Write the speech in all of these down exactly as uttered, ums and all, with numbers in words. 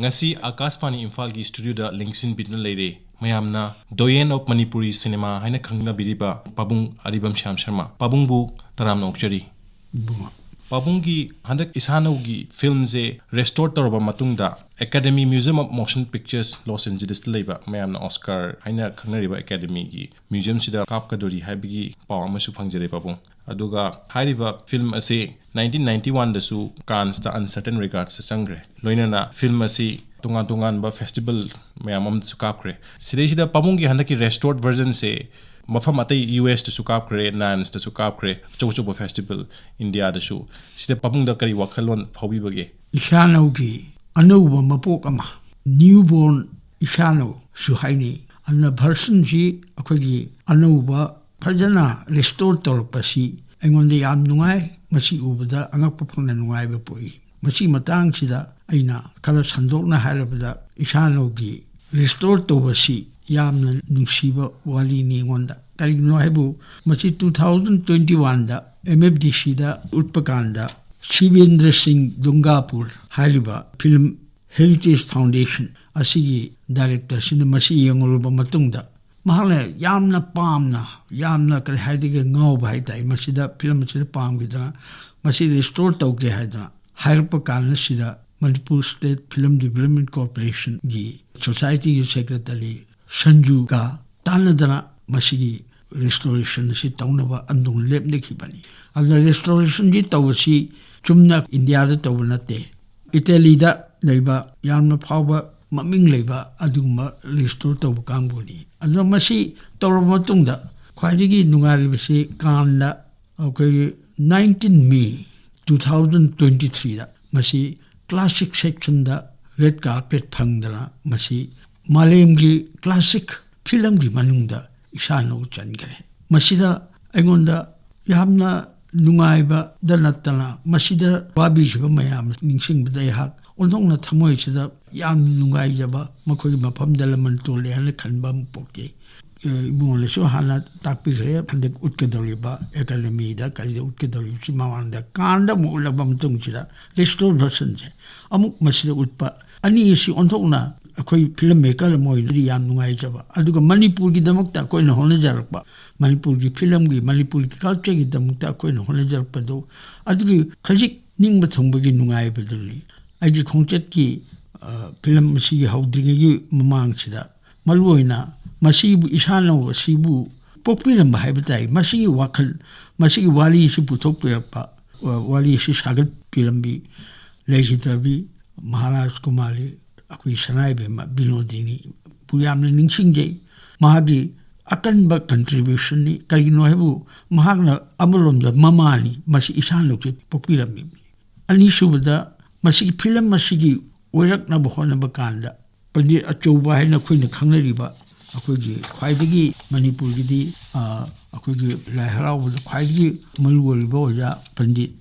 ꯉꯁꯤ ꯑꯀꯥꯁꯕꯥꯅꯤ ꯏꯝꯐꯥꯜꯒꯤ ꯁ꯭ꯇꯨꯗꯤꯑꯣꯗ ꯂꯦꯡꯁꯤꯟꯕꯤꯗꯨꯅ ꯂꯩꯔꯦ ꯃꯌꯥꯝꯅ Doyen of Manipuri Cinema ꯍꯥꯏꯅ ꯈꯪꯅꯕꯤꯔꯤꯕ ꯄꯥꯕꯨꯡ ꯑꯔꯤꯕꯝ ꯁ꯭ꯌꯥꯝ ꯁꯔꯃ꯫ ꯄꯥꯕꯨꯡꯕꯨ ꯇꯔꯥꯝꯅ ꯑꯣꯛꯆꯔꯤ꯫ ꯏꯕꯨꯡꯉꯣ꯫ ꯄꯥꯕꯨꯡꯒꯤ ꯍꯟꯗꯛ ꯏꯁꯥꯅꯧꯒꯤ ꯐꯤꯂꯝꯁꯦ ꯔꯦꯁꯇꯣꯔ ꯇꯧꯔꯕ ꯃꯇꯨꯡꯗ Academy Museum of Motion Pictures Los ꯑꯦꯟꯖꯦꯂꯤꯁꯇ ꯂꯩꯕ ꯃꯌꯥꯝꯅ ꯑꯣꯁꯀꯥꯔ ꯍꯥꯏꯅ ꯈꯪꯅꯔꯤꯕ ꯑꯦꯀꯥꯗꯃꯤꯒꯤ ꯃ꯭ꯌꯨꯖꯤꯌꯝꯁꯤꯗ ꯀꯥꯞꯀꯗꯣꯔꯤ ꯍꯥꯏꯕꯒꯤ ꯄꯥꯎ ꯑꯃꯁꯨ ꯐꯪꯖꯔꯦ ꯄꯥꯕꯨꯡ꯫ ꯑꯗꯨꯒ ꯍꯥꯏꯔꯤꯕ ꯐꯤꯂꯝ ꯑꯁꯤ ꯅꯥꯏꯟꯇꯤꯟ ꯅꯥꯏꯟꯇꯤ ꯋꯥꯟꯗꯁꯨ ꯀꯥꯟꯁꯇ Uncertain Regardsꯇ ꯆꯪꯈ꯭ꯔꯦ꯫ ꯂꯣꯏꯅꯅ ꯐꯤꯂꯝ ꯑꯁꯤ ꯇꯣꯉꯥꯟ ꯇꯣꯉꯥꯟꯕ ꯐꯦꯁꯇꯤꯚꯦꯜ ꯃꯌꯥꯝ ꯑꯃꯗꯁꯨ ꯀꯥꯞꯈ꯭ꯔꯦ꯫ ꯁꯤꯗꯩꯁꯤꯗ ꯄꯥꯕꯨꯡꯒꯤ ꯍꯟꯗꯛꯀꯤ ꯔꯦꯁꯇꯣꯔꯠ ꯚꯔꯖꯟꯁꯦ ꯃꯐꯝ ꯑꯇꯩ ꯌꯨ ꯑꯦꯁꯇꯁꯨ ꯀꯥꯞꯈ꯭ꯔꯦ, ꯅꯥꯟꯁꯇꯁꯨ ꯀꯥꯞꯈ꯭ꯔꯦ, ꯑꯆꯧ ꯑꯆꯧꯕ ꯐꯦꯁꯇꯤꯚꯦꯜ ꯏꯟꯗꯤꯌꯥꯗꯁꯨ꯫ ꯁꯤꯗ ꯄꯥꯕꯨꯡꯗ ꯀꯔꯤ ꯋꯥꯈꯜꯂꯣꯟ ꯐꯥꯎꯕꯤꯕꯒꯦ? ꯏꯁꯥꯅꯧꯒꯤ ꯑꯅꯧꯕ ꯃꯄꯣꯛ ꯑꯃ, ꯅ꯭ꯌꯨ ꯕꯣꯔꯟ ꯏꯁꯥꯅꯧꯁꯨ ꯍꯥꯏꯅꯩ꯫ ꯑꯗꯨꯅ ꯚꯔꯁꯟꯁꯤ ꯑꯩꯈꯣꯏꯒꯤ ꯑꯅꯧꯕ ꯐꯖꯅ ꯔꯦꯁꯇꯣꯔ ꯇꯧꯔꯛꯄꯁꯤ ꯑꯩꯉꯣꯟꯗ ꯌꯥꯝ ꯅꯨꯡꯉꯥꯏ꯫ ꯃꯁꯤ ꯎꯕꯗ ꯑꯉꯛꯄ ꯐꯪꯅ ꯅꯨꯡꯉꯥꯏꯕ ꯄꯣꯛꯏ꯫ ꯃꯁꯤ ꯃꯇꯥꯡꯁꯤꯗ ꯑꯩꯅ ꯈꯔ ꯁꯟꯗꯣꯛꯅ ꯍꯥꯏꯔꯕꯗ, ꯏꯁꯥꯅꯧꯒꯤ ꯔꯦꯁꯇꯣꯔ ꯇꯧꯕꯁꯤ ꯌꯥꯝꯅ ꯅꯨꯡꯁꯤꯕ ꯋꯥꯔꯤꯅꯤ ꯑꯩꯉꯣꯟꯗ꯫ ꯀꯔꯤꯒꯤꯅꯣ ꯍꯥꯏꯕꯨ, ꯃꯁꯤ ꯇꯨ ꯊꯥꯎꯖꯟ ꯇ꯭ꯋꯦꯟꯇꯤ ꯋꯥꯟꯗ ꯑꯦꯝ ꯑꯦꯐ ꯗꯤ ꯁꯤꯗ ꯎꯠꯄ ꯀꯥꯟꯗ, ꯁꯤꯕꯦꯟꯗ꯭ꯔ ꯁꯤꯡ ꯗꯨꯡꯒꯥꯄꯨꯔ ꯍꯥꯏꯔꯤꯕ ꯐꯤꯂꯝ ꯍꯦꯔꯤꯇꯦꯖ ꯐꯥꯎꯟꯗꯦꯁꯟ ꯑꯁꯤꯒꯤ ꯗꯥꯏꯔꯦꯛꯇꯔꯁꯤꯅ ꯃꯁꯤ ꯌꯦꯡꯂꯨꯔꯕ ꯃꯇꯨꯡꯗ, ꯃꯍꯥꯛꯅ ꯌꯥꯝꯅ ꯄꯥꯝꯅ, ꯌꯥꯝꯅ ꯀꯔꯤ ꯍꯥꯏꯗꯒꯦ, ꯉꯥꯎꯕ ꯍꯥꯏ ꯇꯥꯏ, ꯃꯁꯤꯗ, ꯐꯤꯂꯝ ꯑꯁꯤꯗ ꯄꯥꯝꯈꯤꯗꯅ ꯃꯁꯤ ꯔꯦꯁꯇꯣꯔ ꯇꯧꯒꯦ ꯍꯥꯏꯗꯅ ꯍꯥꯏꯔꯛꯄ ꯀꯥꯟꯗ, ꯁꯤꯗ ꯃꯅꯤꯄꯨꯔ ꯁ꯭ꯇꯦꯠ ꯐꯤꯂꯝ ꯗꯤꯕꯦꯂꯞꯃꯦꯟ ꯀꯣꯔꯄꯣꯔꯦꯁꯟꯒꯤ ꯁꯣꯁꯥꯏꯇꯤꯒꯤ ꯁꯦꯀ꯭ꯔꯦꯇꯔꯤ ꯁꯟꯖꯨꯒ ꯇꯥꯟꯅꯗꯅ ꯃꯁꯤꯒꯤ ꯔꯦꯁꯇꯣꯔꯦꯁꯟ ꯑꯁꯤ ꯇꯧꯅꯕ ꯑꯗꯨꯝ ꯂꯦꯞꯅꯈꯤꯕꯅꯤ꯫ ꯑꯗꯨꯅ ꯔꯦꯁꯇꯣꯔꯦꯁꯟꯁꯤ ꯇꯧꯕꯁꯤ ꯆꯨꯝꯅ ꯏꯟꯗꯤꯌꯥꯗ ꯇꯧꯕ ꯅꯠꯇꯦ, ꯏꯇꯥꯂꯤꯗ ꯂꯩꯕ ꯌꯥꯝꯅ ꯐꯥꯎꯕ, ꯃꯃꯤꯡ ꯂꯩꯕ ꯑꯗꯨꯒꯨꯝꯕ ꯔꯦꯁꯇꯣꯔ ꯇꯧꯕ ꯀꯥꯡꯕꯨꯅꯤ꯫ ꯑꯗꯨꯅ ꯃꯁꯤ ꯇꯧꯔꯕ ꯃꯇꯨꯡꯗ ꯈ꯭ꯋꯥꯏꯗꯒꯤ ꯅꯨꯡꯉꯥꯏꯔꯤꯕꯁꯤ ꯀꯥꯟꯗ ꯑꯩꯈꯣꯏꯒꯤ nineteen May two thousand twenty ꯊ꯭ꯔꯤꯗ ꯃꯁꯤ ꯀ꯭ꯂꯥꯁꯤꯛ ꯁꯦꯛꯁꯟꯗ ꯔꯦꯗ ꯀꯥꯔꯄꯦꯠ ꯐꯪꯗꯅ ꯃꯁꯤ ꯃꯥꯂꯦꯝꯒꯤ ꯀ꯭ꯂꯥꯁꯤꯛ ꯐꯤꯂꯝꯒꯤ ꯃꯅꯨꯡꯗ ꯏꯁꯥꯅꯧ ꯆꯟꯈ꯭ꯔꯦ꯫ ꯃꯁꯤꯗ ꯑꯩꯉꯣꯟꯗ ꯌꯥꯝꯅ ꯅꯨꯡꯉꯥꯏꯕꯗ ꯅꯠꯇꯅ, ꯃꯁꯤꯗ ꯋꯥꯕꯤꯈꯤꯕ ꯃꯌꯥꯝ ꯅꯤꯡꯁꯤꯡꯕꯗ ꯑꯩꯍꯥꯛ ꯑꯣꯟꯊꯣꯛꯅ ꯊꯃꯣꯏꯁꯤꯗ ꯌꯥꯝ ꯅꯨꯡꯉꯥꯏꯖꯕ, ꯃꯈꯣꯏꯒꯤ ꯃꯐꯝꯗ ꯂꯃꯟ ꯇꯣꯜꯂꯦ ꯍꯥꯏꯅ ꯈꯟꯕ ꯑꯃ ꯄꯣꯛꯈꯤ꯫ ꯑ, ꯏꯕꯨꯡꯉꯣꯅꯁꯨ ꯍꯥꯟꯅ ꯇꯥꯛꯄꯤꯈ꯭ꯔꯦ, ꯍꯟꯗꯛ ꯎꯠꯀꯗꯧꯔꯤꯕ ꯑꯦꯀꯥꯗꯃꯤꯗ ꯀꯔꯤꯗ ꯎꯠꯀꯗꯧꯔꯤꯕꯁꯤ ꯃꯃꯥꯡꯗ ꯀꯥꯟꯗ ꯑꯃꯨꯛ ꯎꯠꯂꯕ ꯃꯇꯨꯡꯁꯤꯗ ꯔꯦꯁꯇꯣꯔ ꯚꯔꯁꯟꯁꯦ ꯑꯃꯨꯛ ꯃꯁꯤꯗ ꯎꯠꯄ ꯑꯅꯤ ꯑꯁꯤ ꯑꯣꯟꯊꯣꯛꯅ ꯑꯩꯈꯣꯏ ꯐꯤꯂꯝ ꯃꯦꯀꯔ ꯑꯃ ꯑꯣꯏꯅꯗꯤ ꯌꯥꯝ ꯅꯨꯡꯉꯥꯏꯖꯕ꯫ ꯑꯗꯨꯒ ꯃꯅꯤꯄꯨꯔꯒꯤꯗꯃꯛꯇ ꯑꯩꯈꯣꯏꯅ ꯍꯣꯠꯅꯖꯔꯛꯄ, ꯃꯅꯤꯄꯨꯔꯒꯤ ꯐꯤꯂꯝꯒꯤ, ꯃꯅꯤꯄꯨꯔꯒꯤ ꯀꯜꯆꯔꯒꯤꯗꯃꯛꯇ ꯑꯩꯈꯣꯏꯅ ꯍꯣꯠꯅꯖꯔꯛꯄꯗꯨ, ꯑꯗꯨꯒꯤ ꯈꯖꯤꯛ ꯅꯤꯡꯕ ꯊꯨꯡꯕꯒꯤ ꯅꯨꯡꯉꯥꯏꯕꯗꯨꯅꯤ꯫ ꯑꯩꯒꯤ ꯈꯣꯡꯆꯠꯀꯤ, ꯑ, ꯐꯤꯂꯝ ꯑꯁꯤꯒꯤ ꯍꯧꯗ꯭ꯔꯤꯉꯩꯒꯤ ꯃꯃꯥꯡꯁꯤꯗ, ꯃꯔꯨꯑꯣꯏꯅ ꯃꯁꯤꯕꯨ ꯏꯁꯥꯅ ꯑꯁꯤꯕꯨ ꯄꯣꯛꯄꯤꯔꯝꯕ ꯍꯥꯏꯕ ꯇꯥꯏ꯫ ꯃꯁꯤꯒꯤ ꯋꯥꯈꯜ, ꯃꯁꯤꯒꯤ ꯋꯥꯔꯤꯁꯤ ꯄꯨꯊꯣꯛꯄꯤꯔꯛꯄ, ꯋꯥꯔꯤ ꯑꯁꯤ ꯁꯥꯒꯠꯄꯤꯔꯝꯕꯤ ꯂꯩꯈꯤꯗ꯭ꯔꯕꯤ ꯃꯍꯥꯔꯥꯖ ꯀꯨꯃꯥꯔꯤ, ꯑꯩꯈꯣꯏ ꯁꯅꯥ ꯏꯕꯦꯝꯃ ꯕꯤꯅꯣꯗꯤꯅꯤꯕꯨ ꯌꯥꯝꯅ ꯅꯤꯡꯁꯤꯡꯖꯩ꯫ ꯃꯍꯥꯛꯀꯤ ꯑꯀꯟꯕ ꯀꯟꯇ꯭ꯔꯤꯕ꯭ꯌꯨꯁꯟꯅꯤ꯫ ꯀꯔꯤꯒꯤꯅꯣ ꯍꯥꯏꯕꯨ, ꯃꯍꯥꯛꯅ ꯑꯃꯔꯣꯝꯗ ꯃꯃꯥꯅꯤ, ꯃꯁꯤ ꯏꯁꯥꯅ ꯄꯣꯛꯄꯤꯔꯝꯃꯤꯕꯅꯤ꯫ ꯑꯅꯤꯁꯨꯕꯗ, ꯃꯁꯤꯒꯤ ꯐꯤꯂꯝ ꯑꯁꯤꯒꯤ ꯑꯣꯏꯔꯛꯅꯕ ꯍꯣꯠꯅꯕ ꯀꯥꯟꯗ, ꯄꯟꯗꯤꯠ ꯑꯆꯧꯕ ꯍꯥꯏꯅ ꯑꯩꯈꯣꯏꯅ ꯈꯪꯅꯔꯤꯕ, ꯑꯩꯈꯣꯏꯒꯤ ꯈ꯭ꯋꯥꯏꯗꯒꯤ ꯃꯅꯤꯄꯨꯔꯒꯤꯗꯤ, ꯑ, ꯑꯩꯈꯣꯏꯒꯤ ꯂꯥꯏ ꯍꯔꯥꯎꯕꯗ ꯈ꯭ꯋꯥꯏꯗꯒꯤ ꯃꯔꯨ ꯑꯣꯏꯔꯤꯕ ꯑꯣꯖꯥ ꯄꯟꯗꯤꯠ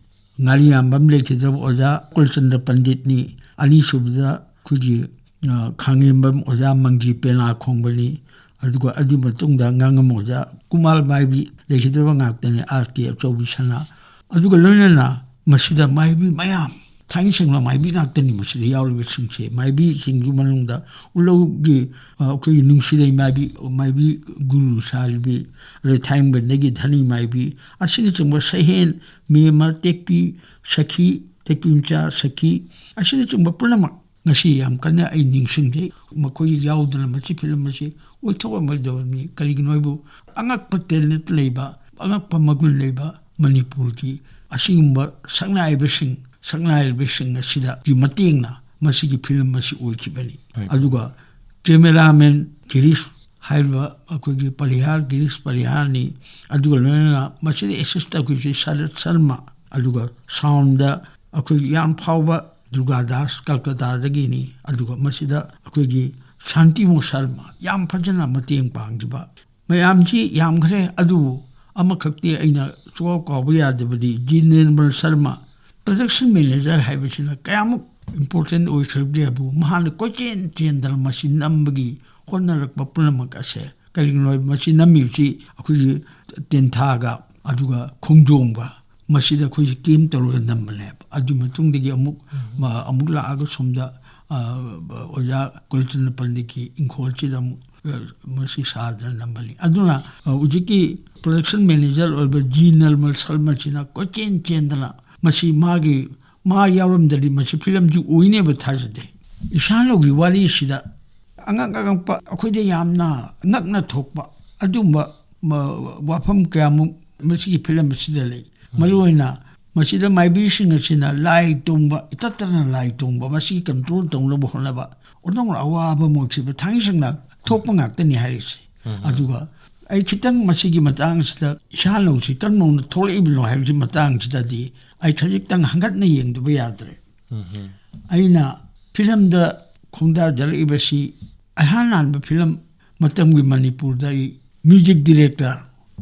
ꯉꯥꯔꯤꯌꯥꯝꯕꯝ ꯂꯩꯈꯤꯗ꯭ꯔꯕ ꯑꯣꯖꯥ ꯀꯨꯜꯆꯟꯗ꯭ꯔ ꯄꯟꯗꯤꯠꯅꯤ꯫ ꯑꯅꯤꯁꯨꯕꯗ ꯑꯩꯈꯣꯏꯒꯤ, ꯑ, ꯈꯥꯉꯦꯝꯕꯝ ꯑꯣꯖꯥ ꯃꯪꯒꯤ ꯄꯦꯅꯥ ꯈꯣꯡꯕꯅꯤ꯫ ꯑꯗꯨꯒ ꯑꯗꯨꯒꯤ ꯃꯇꯨꯡꯗ ꯉꯥꯉꯝ ꯑꯣꯖꯥ ꯀꯨꯃꯥꯔ ꯃꯥꯏꯕꯤ, ꯂꯩꯈꯤꯗ꯭ꯔꯕ ꯉꯥꯛꯇꯅꯤ, ꯑꯥꯔ ꯀꯦ ꯑꯆꯧꯕꯤ ꯁꯅꯥ꯫ ꯑꯗꯨꯒ ꯂꯣꯏꯅꯅ ꯃꯁꯤꯗ ꯃꯥꯏꯕꯤ ꯃꯌꯥꯝ, ꯊꯥꯏꯅ ꯁꯦꯡꯅ ꯃꯥꯏꯕꯤ ꯉꯥꯛꯇꯅꯤ ꯃꯁꯤꯗ ꯌꯥꯎꯔꯤꯕꯁꯤꯡꯁꯦ꯫ ꯃꯥꯏꯕꯤꯁꯤꯡꯒꯤ ꯃꯅꯨꯡꯗ ꯎꯂꯧꯒꯤ, ꯑ, ꯑꯩꯈꯣꯏꯒꯤ ꯅꯨꯡꯁꯤꯔꯩ ꯃꯥꯏꯕꯤ, ꯃꯥꯏꯕꯤ ꯒꯨꯔꯨ ꯁꯥꯔꯤꯕꯤ, ꯑꯗꯩ ꯊꯥꯏꯅꯕꯟꯗꯒꯤ ꯙꯅꯤ ꯃꯥꯏꯕꯤ ꯑꯁꯤꯅꯆꯤꯡꯕ, ꯁꯩꯍꯦꯟ, ꯃꯦꯝꯃ, ꯇꯦꯛꯄꯤ, ꯁꯈꯤ, ꯇꯦꯛꯄꯤ ꯃꯆꯥ, ꯁꯈꯤ ꯑꯁꯤꯅꯆꯤꯡꯕ ꯄꯨꯝꯅꯃꯛ ꯉꯁꯤ ꯌꯥꯝ ꯀꯟꯅ ꯑꯩ ꯅꯤꯡꯁꯤꯡꯖꯩ꯫ ꯃꯈꯣꯏ ꯌꯥꯎꯗꯅ ꯃꯁꯤ ꯐꯤꯂꯝ ꯑꯁꯤ ꯑꯣꯏꯊꯣꯛꯑꯝꯃꯣꯏꯗꯕꯅꯤ꯫ ꯀꯔꯤꯒꯤꯅꯣ ꯍꯥꯏꯕꯨ, ꯑꯉꯛꯄ ꯇꯦꯂꯦꯟꯠ ꯂꯩꯕ, ꯑꯉꯛꯄ ꯃꯒꯨꯟ ꯂꯩꯕ ꯃꯅꯤꯄꯨꯔꯒꯤ ꯑꯁꯤꯒꯨꯝꯕ ꯁꯛꯅꯥꯏꯕꯁꯤꯡ, ꯁꯛꯅꯥꯏꯔꯤꯕꯁꯤꯡ ꯑꯁꯤꯗꯒꯤ ꯃꯇꯦꯡꯅ ꯃꯁꯤꯒꯤ ꯐꯤꯂꯝ ꯑꯁꯤ ꯑꯣꯏꯈꯤꯕꯅꯤ꯫ ꯍꯣꯏ꯫ ꯑꯗꯨꯒ ꯀꯦꯃꯦꯔꯥꯃꯦꯟ ꯒꯤꯔꯤꯁ ꯍꯥꯏꯔꯤꯕ ꯑꯩꯈꯣꯏꯒꯤ ꯄꯔꯤꯍꯥꯔ, ꯒꯤꯔꯤꯁ ꯄꯔꯤꯍꯥꯔꯅꯤ꯫ ꯑꯗꯨꯒ ꯂꯣꯏꯅꯅ ꯃꯁꯤꯗ ꯑꯦꯁꯤꯁ ꯇꯧꯈꯤꯕꯁꯤ ꯁꯔꯠ ꯁꯔꯃ꯫ ꯑꯗꯨꯒ ꯁꯥꯎꯟꯗ ꯑꯩꯈꯣꯏꯒꯤ ꯌꯥꯝ ꯐꯥꯎꯕ ꯗꯨꯔꯒꯥꯗꯥꯁ ꯀꯜꯀꯇꯥꯗꯒꯤꯅꯤ꯫ ꯑꯗꯨꯒ ꯃꯁꯤꯗ ꯑꯩꯈꯣꯏꯒꯤ ꯁꯥꯟꯇꯤꯃꯣ ꯁꯔꯃ ꯌꯥꯝ ꯐꯖꯅ ꯃꯇꯦꯡ ꯄꯥꯡꯈꯤꯕ꯫ ꯃꯌꯥꯝꯁꯤ ꯌꯥꯝꯈ꯭ꯔꯦ, ꯑꯗꯨꯕꯨ ꯑꯃꯈꯛꯇꯤ ꯑꯩꯅ ꯁꯨꯡꯀꯥꯎ ꯀꯥꯎꯕ ꯌꯥꯗꯕꯗꯤ G Nirmal Sharma, production manager ꯍꯥꯏꯕꯁꯤꯅ ꯀꯌꯥꯃꯨꯛ ꯏꯝꯄꯣꯔꯇꯦꯟ ꯑꯣꯏꯈ꯭ꯔꯒꯦ ꯍꯥꯏꯕꯨ, ꯃꯍꯥꯛꯅ ꯀꯣꯏꯆꯦꯟ ꯆꯦꯟꯗꯅ ꯃꯁꯤ ꯅꯝꯕꯒꯤ ꯍꯣꯠꯅꯔꯛꯄ ꯄꯨꯝꯅꯃꯛ ꯑꯁꯦ, ꯀꯔꯤꯒꯤꯅꯣ ꯍꯥꯏꯕ, ꯃꯁꯤ ꯅꯝꯃꯤꯕꯁꯤ ꯑꯩꯈꯣꯏꯒꯤ ꯇꯦꯟꯊꯥꯒ ꯑꯗꯨꯒ ꯈꯣꯡꯖꯣꯝꯒ ꯃꯁꯤꯗ ꯑꯩꯈꯣꯏꯁꯤ ꯀꯦꯝ ꯇꯧꯔꯒ ꯅꯝꯕꯅꯦꯕ꯫ ꯑꯗꯨꯒꯤ ꯃꯇꯨꯡꯗꯒꯤ ꯑꯃꯨꯛ, ꯎꯝ꯫ ꯃ-, ꯑꯃꯨꯛ ꯂꯥꯛꯑꯒ ꯁꯣꯝꯗ, ꯑ, ꯑꯣꯖꯥ ꯀꯨꯂꯆꯟꯗ ꯄꯟꯗꯤꯠꯀꯤ ꯏꯪꯈꯣꯜꯁꯤꯗ ꯑꯃꯨꯛ, ꯑ, ꯃꯁꯤ ꯁꯥꯗꯅ ꯅꯝꯕꯅꯤ꯫ ꯑꯗꯨꯅ, ꯑ, ꯍꯧꯖꯤꯛꯀꯤ production manager ꯑꯣꯏꯕ ꯖꯤ ꯅꯔꯃꯜ ꯁꯔꯃꯁꯤꯅ ꯀꯣꯏꯆꯦꯟ ꯆꯦꯟꯗꯅ ꯃꯁꯤ ꯃꯥꯒꯤ, ꯃꯥ ꯌꯥꯎꯔꯝꯗ꯭ꯔꯗꯤ ꯃꯁꯤ ꯐꯤꯂꯝꯁꯤ ꯑꯣꯏꯅꯦꯕ ꯊꯥꯖꯗꯦ꯫ ꯏꯁꯥꯅꯧꯒꯤ ꯋꯥꯔꯤꯁꯤꯗ ꯑꯉꯛ ꯑꯉꯛꯄ, ꯑꯩꯈꯣꯏꯗ ꯌꯥꯝꯅ ꯅꯛꯅ ꯊꯣꯛꯄ ꯑꯗꯨꯒꯨꯝꯕ ꯃ-, ꯋꯥꯐꯝ ꯀꯌꯥꯃꯨꯛ ꯃꯁꯤꯒꯤ ꯐꯤꯂꯝ ꯑꯁꯤꯗ ꯂꯩ꯫ ꯃꯔꯨꯑꯣꯏꯅ ꯃꯁꯤꯗ ꯃꯥꯏꯕꯤꯁꯤꯡ ꯑꯁꯤꯅ ꯂꯥꯏ ꯇꯣꯡꯕ, ꯏꯇꯠꯇꯅ ꯂꯥꯏ ꯇꯣꯡꯕ, ꯃꯁꯤ control ꯇꯧꯅꯕ ꯍꯣꯠꯅꯕ ꯑꯣꯟꯊꯣꯛꯅ ꯑꯋꯥꯕ ꯑꯃ ꯑꯣꯏꯈꯤꯕ, ꯊꯥꯡꯒꯩ ꯁꯦꯡꯅ ꯊꯣꯛꯄ ꯉꯥꯛꯇꯅꯤ ꯍꯥꯏꯔꯤꯁꯦ꯫ ꯑꯗꯨꯒ ꯑꯩ ꯈꯤꯇꯪ ꯃꯁꯤꯒꯤ ꯃꯇꯥꯡꯁꯤꯗ ꯏꯁꯥꯅꯧꯁꯤ ꯀꯔꯝꯅ ꯊꯣꯛꯂꯛꯏꯕꯅꯣ ꯍꯥꯏꯕꯒꯤ ꯃꯇꯥꯡꯁꯤꯗꯗꯤ ꯑꯩ ꯈꯖꯤꯛꯇꯪ ꯍꯪꯒꯠꯅ ꯌꯦꯡꯗꯕ ꯌꯥꯗ꯭ꯔꯦ꯫ ꯑꯩꯅ ꯐꯤꯂꯝꯗ ꯈꯣꯡꯗꯥꯖꯔꯛꯏꯕꯁꯤ ꯑꯍꯥꯟ ꯍꯥꯟꯕ ꯐꯤꯂꯝ ꯃꯇꯝꯒꯤ ꯃꯅꯤꯄꯨꯔꯗ ꯑꯩ music director,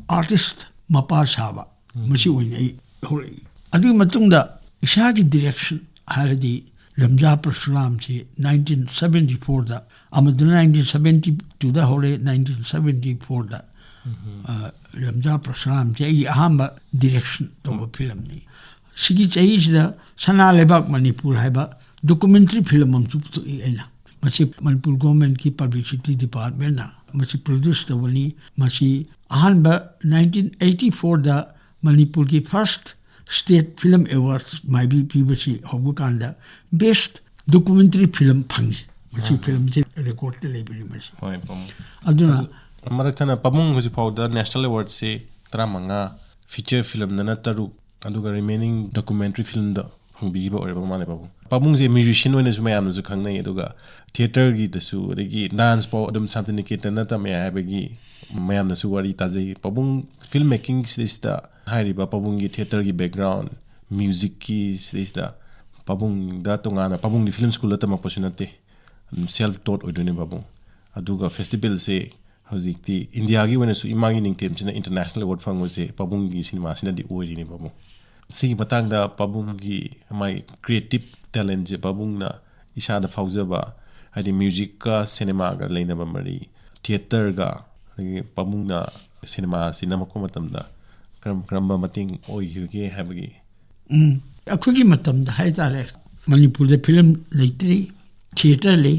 artist ꯃꯄꯥ ꯁꯥꯕ, ꯃꯁꯤ ꯑꯣꯏꯅ ꯑꯩ ꯍꯧꯔꯛꯏ꯫ ꯑꯗꯨꯒꯤ ꯃꯇꯨꯡꯗ ꯏꯁꯥꯒꯤ direction ꯍꯥꯏꯔꯗꯤ ꯂꯝꯖꯥ ꯄꯔꯁꯨꯔꯥꯝꯁꯤ nineteen seventy fourꯗ, ꯑꯃꯗꯨꯅ nineteen seventy twoꯗ ꯍꯧꯔꯦ, nineteen seventy fourꯗ, ꯑ, ꯂꯝꯖꯥ ꯄꯔꯁꯨꯔꯥꯝꯁꯤ ꯑꯩꯒꯤ ꯑꯍꯥꯟꯕ direction ꯇꯧꯕ ꯐꯤꯂꯝꯅꯤ꯫ ꯁꯤꯒꯤ ꯆꯍꯤꯁꯤꯗ ꯁꯅꯥ ꯂꯩꯕꯥꯛ ꯃꯅꯤꯄꯨꯔ ꯍꯥꯏꯕ documentary ꯐꯤꯂꯝ ꯑꯃꯁꯨ ꯄꯨꯊꯣꯛꯏ ꯑꯩꯅ꯫ ꯃꯁꯤ ꯃꯅꯤꯄꯨꯔ governmentꯀꯤ publicity departmentꯅ ꯃꯁꯤ produce ꯇꯧꯕꯅꯤ꯫ ꯃꯁꯤ ꯑꯍꯥꯟꯕ nineteen eighty fourꯗ ꯃꯅꯤꯄꯨꯔꯒꯤ first state film awards ꯃꯥꯏꯕꯤ ꯄꯤꯕꯁꯤ ꯍꯧꯕ ꯀꯥꯟꯗ best documentary film ꯐꯪꯉꯤ꯫ ꯃꯁꯤ ꯐꯤꯂꯝꯁꯤ recordꯇ ꯂꯩꯕꯅꯤ ꯃꯁꯤ꯫ ꯍꯣꯏ, ꯄꯥꯕꯨꯡ꯫ ꯑꯗꯨꯅ ꯃꯔꯛ ꯊꯠꯅ ꯄꯥꯕꯨꯡ ꯍꯧꯖꯤꯛ ꯐꯥꯎꯗ national awardꯁꯤ ꯇꯔꯥꯃꯉꯥ, feature filmꯗꯅ ꯇꯔꯨꯛ, ꯑꯗꯨꯒ remaining documentary filmꯗ ꯐꯪꯕꯤꯈꯤꯕ ꯑꯣꯏꯔꯕ ꯃꯥꯜꯂꯦ ꯄꯥꯕꯨꯡ꯫ ꯄꯥꯕꯨꯡꯁꯦ musician ꯑꯣꯏꯅꯁꯨ ꯃꯌꯥꯝꯅꯁꯨ ꯈꯪꯅꯩ, ꯑꯗꯨꯒ theatreꯒꯤꯗꯁꯨ, ꯑꯗꯒꯤ dance ꯐꯥꯎ ꯑꯗꯨꯝ ꯁꯥꯟꯇꯤꯅꯤꯀꯦꯇꯟꯗ ꯇꯝꯃꯦ ꯍꯥꯏꯕꯒꯤ ꯃꯌꯥꯝꯅꯁꯨ ꯋꯥꯔꯤ ꯇꯥꯖꯩ꯫ ꯄꯥꯕꯨꯡ film making ꯁꯤꯗꯩꯁꯤꯗ ꯍꯥꯏꯔꯤꯕ ꯄꯥꯕꯨꯡꯒꯤ theatreꯒꯤ background, musicꯀꯤ ꯁꯤꯗꯩꯁꯤꯗ ꯄꯥꯕꯨꯡꯗ ꯇꯣꯉꯥꯟꯅ, ꯄꯥꯕꯨꯡꯗꯤ film schoolꯗ ꯇꯝꯃꯛꯄꯁꯨ ꯅꯠꯇꯦ, ꯑꯗꯨꯝ self taught ꯑꯣꯏꯗꯣꯏꯅꯦ ꯄꯥꯕꯨꯡ꯫ ꯑꯗꯨꯒ festivalꯁꯦ ꯍꯧꯖꯤꯛꯇꯤ ꯏꯟꯗꯤꯌꯥꯒꯤ ꯑꯣꯏꯅꯁꯨ ꯏꯃꯥꯒꯤ ꯅꯤꯡꯊꯦꯝꯁꯤꯅ international award ꯐꯪꯕꯁꯦ ꯄꯥꯕꯨꯡꯒꯤ ꯁꯤꯅꯦꯃꯥꯁꯤꯅꯗꯤ ꯑꯣꯏꯔꯤꯅꯦ ꯄꯥꯕꯨꯡ꯫ ꯁꯤꯒꯤ ꯃꯇꯥꯡꯗ ꯄꯥꯕꯨꯡꯒꯤ ꯃꯥꯒꯤ creative talentꯁꯦ ꯄꯥꯕꯨꯡꯅ ꯏꯁꯥꯗ ꯐꯥꯎꯖꯕ, ꯍꯥꯏꯗꯤ musicꯀ ꯁꯤꯅꯦꯃꯥꯒ ꯂꯩꯅꯕ ꯃꯔꯤ, theatreꯒ, ꯑꯗꯒꯤ ꯄꯥꯕꯨꯡꯅ ꯁꯤꯅꯦꯃꯥꯁꯤ ꯅꯝꯃꯛꯄ ꯃꯇꯝꯗ ꯀꯔꯝ ꯀꯔꯝꯕ ꯃꯇꯦꯡ ꯑꯣꯏꯈꯤꯕꯒꯦ ꯍꯥꯏꯕꯒꯤ꯫ ꯎꯝ, ꯑꯩꯈꯣꯏꯒꯤ ꯃꯇꯝꯗ ꯍꯥꯏꯇꯥꯔꯦ, ꯃꯅꯤꯄꯨꯔꯗ ꯐꯤꯂꯝ ꯂꯩꯇ꯭ꯔꯤ꯫ ꯊꯤꯌꯦꯇꯔ ꯂꯩ꯫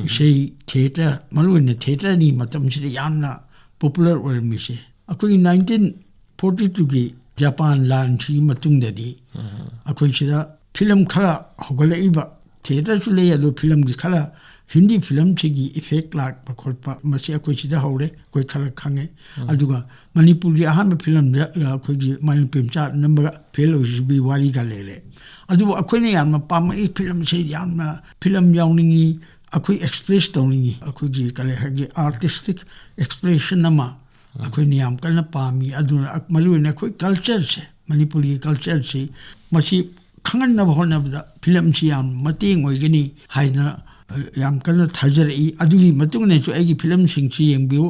ꯏꯁꯩ ꯊꯤꯌꯦꯇꯔ, ꯃꯔꯨꯑꯣꯏꯅ ꯊꯤꯌꯦꯇꯔꯅꯤ ꯃꯇꯝꯁꯤꯗ ꯌꯥꯝꯅ ꯄꯣꯄꯨꯂꯔ ꯑꯣꯏꯔꯝꯃꯤꯁꯦ꯫ ꯑꯩꯈꯣꯏꯒꯤ ꯅꯥꯏꯟꯇꯤꯟ ꯐꯣꯔꯇꯤ ꯇꯨꯒꯤ ꯖꯄꯥꯟ ꯂꯥꯟꯁꯤꯒꯤ ꯃꯇꯨꯡꯗꯗꯤ ꯑꯩꯈꯣꯏ ꯁꯤꯗ ꯐꯤꯂꯝ ꯈꯔ ꯍꯧꯒꯠꯂꯛꯏꯕ, ꯊꯤꯌꯦꯇꯔꯁꯨ ꯂꯩ, ꯑꯗꯣ ꯐꯤꯂꯝꯒꯤ ꯈꯔ, ꯍꯤꯟꯗꯤ ꯐꯤꯂꯝꯁꯤꯒꯤ ꯏꯐꯦꯛ ꯂꯥꯛꯄ ꯈꯣꯠꯄ, ꯃꯁꯤ ꯑꯩꯈꯣꯏ ꯁꯤꯗ ꯍꯧꯔꯦ, ꯑꯩꯈꯣꯏ ꯈꯔ ꯈꯪꯉꯦ꯫ ꯑꯗꯨꯒ ꯃꯅꯤꯄꯨꯔꯒꯤ ꯑꯍꯥꯟꯕ ꯐꯤꯂꯝꯗ ꯑꯩꯈꯣꯏꯒꯤ ꯃꯥꯂꯦꯝꯄꯦꯝꯆꯥ ꯅꯝꯕꯒ ꯐꯦꯜ ꯑꯣꯏꯈꯤꯕꯒꯤ ꯋꯥꯔꯤꯒ ꯂꯩꯔꯦ꯫ ꯑꯗꯨꯕꯨ ꯑꯩꯈꯣꯏꯅ ꯌꯥꯝꯅ ꯄꯥꯝꯃꯛꯏ ꯐꯤꯂꯝꯁꯦ, ꯌꯥꯝꯅ ꯐꯤꯂꯝ ꯌꯥꯎꯅꯤꯡꯉꯤ, ꯑꯩꯈꯣꯏ ꯑꯦꯛꯁꯄ꯭ꯔꯦꯁ ꯇꯧꯅꯤꯡꯉꯤ, ꯑꯩꯈꯣꯏꯒꯤ ꯀꯔꯤ ꯍꯥꯏꯒꯦ, ꯑꯥꯔꯇꯤꯁꯇꯤꯛ ꯑꯦꯛꯁꯄ꯭ꯔꯦꯁꯟ ꯑꯃ ꯑꯩꯈꯣꯏꯅ ꯌꯥꯝ ꯀꯟꯅ ꯄꯥꯝꯃꯤ꯫ ꯑꯗꯨꯅ ꯃꯔꯨꯑꯣꯏꯅ ꯑꯩꯈꯣꯏ ꯀꯜꯆꯔꯁꯦ, ꯃꯅꯤꯄꯨꯔꯒꯤ ꯀꯜꯆꯔꯁꯤ, ꯃꯁꯤ ꯈꯪꯍꯟꯅꯕ ꯍꯣꯠꯅꯕꯗ ꯐꯤꯂꯝꯁꯤ ꯌꯥꯝ ꯃꯇꯦꯡ ꯑꯣꯏꯒꯅꯤ ꯍꯥꯏꯅ, ꯑ, ꯌꯥꯝ ꯀꯟꯅ ꯊꯥꯖꯔꯛꯏ꯫ ꯑꯗꯨꯒꯤ ꯃꯇꯨꯡ ꯏꯟꯅꯁꯨ ꯑꯩꯒꯤ ꯐꯤꯂꯝꯁꯤꯡꯁꯤ ꯌꯦꯡꯕꯤꯌꯨ꯫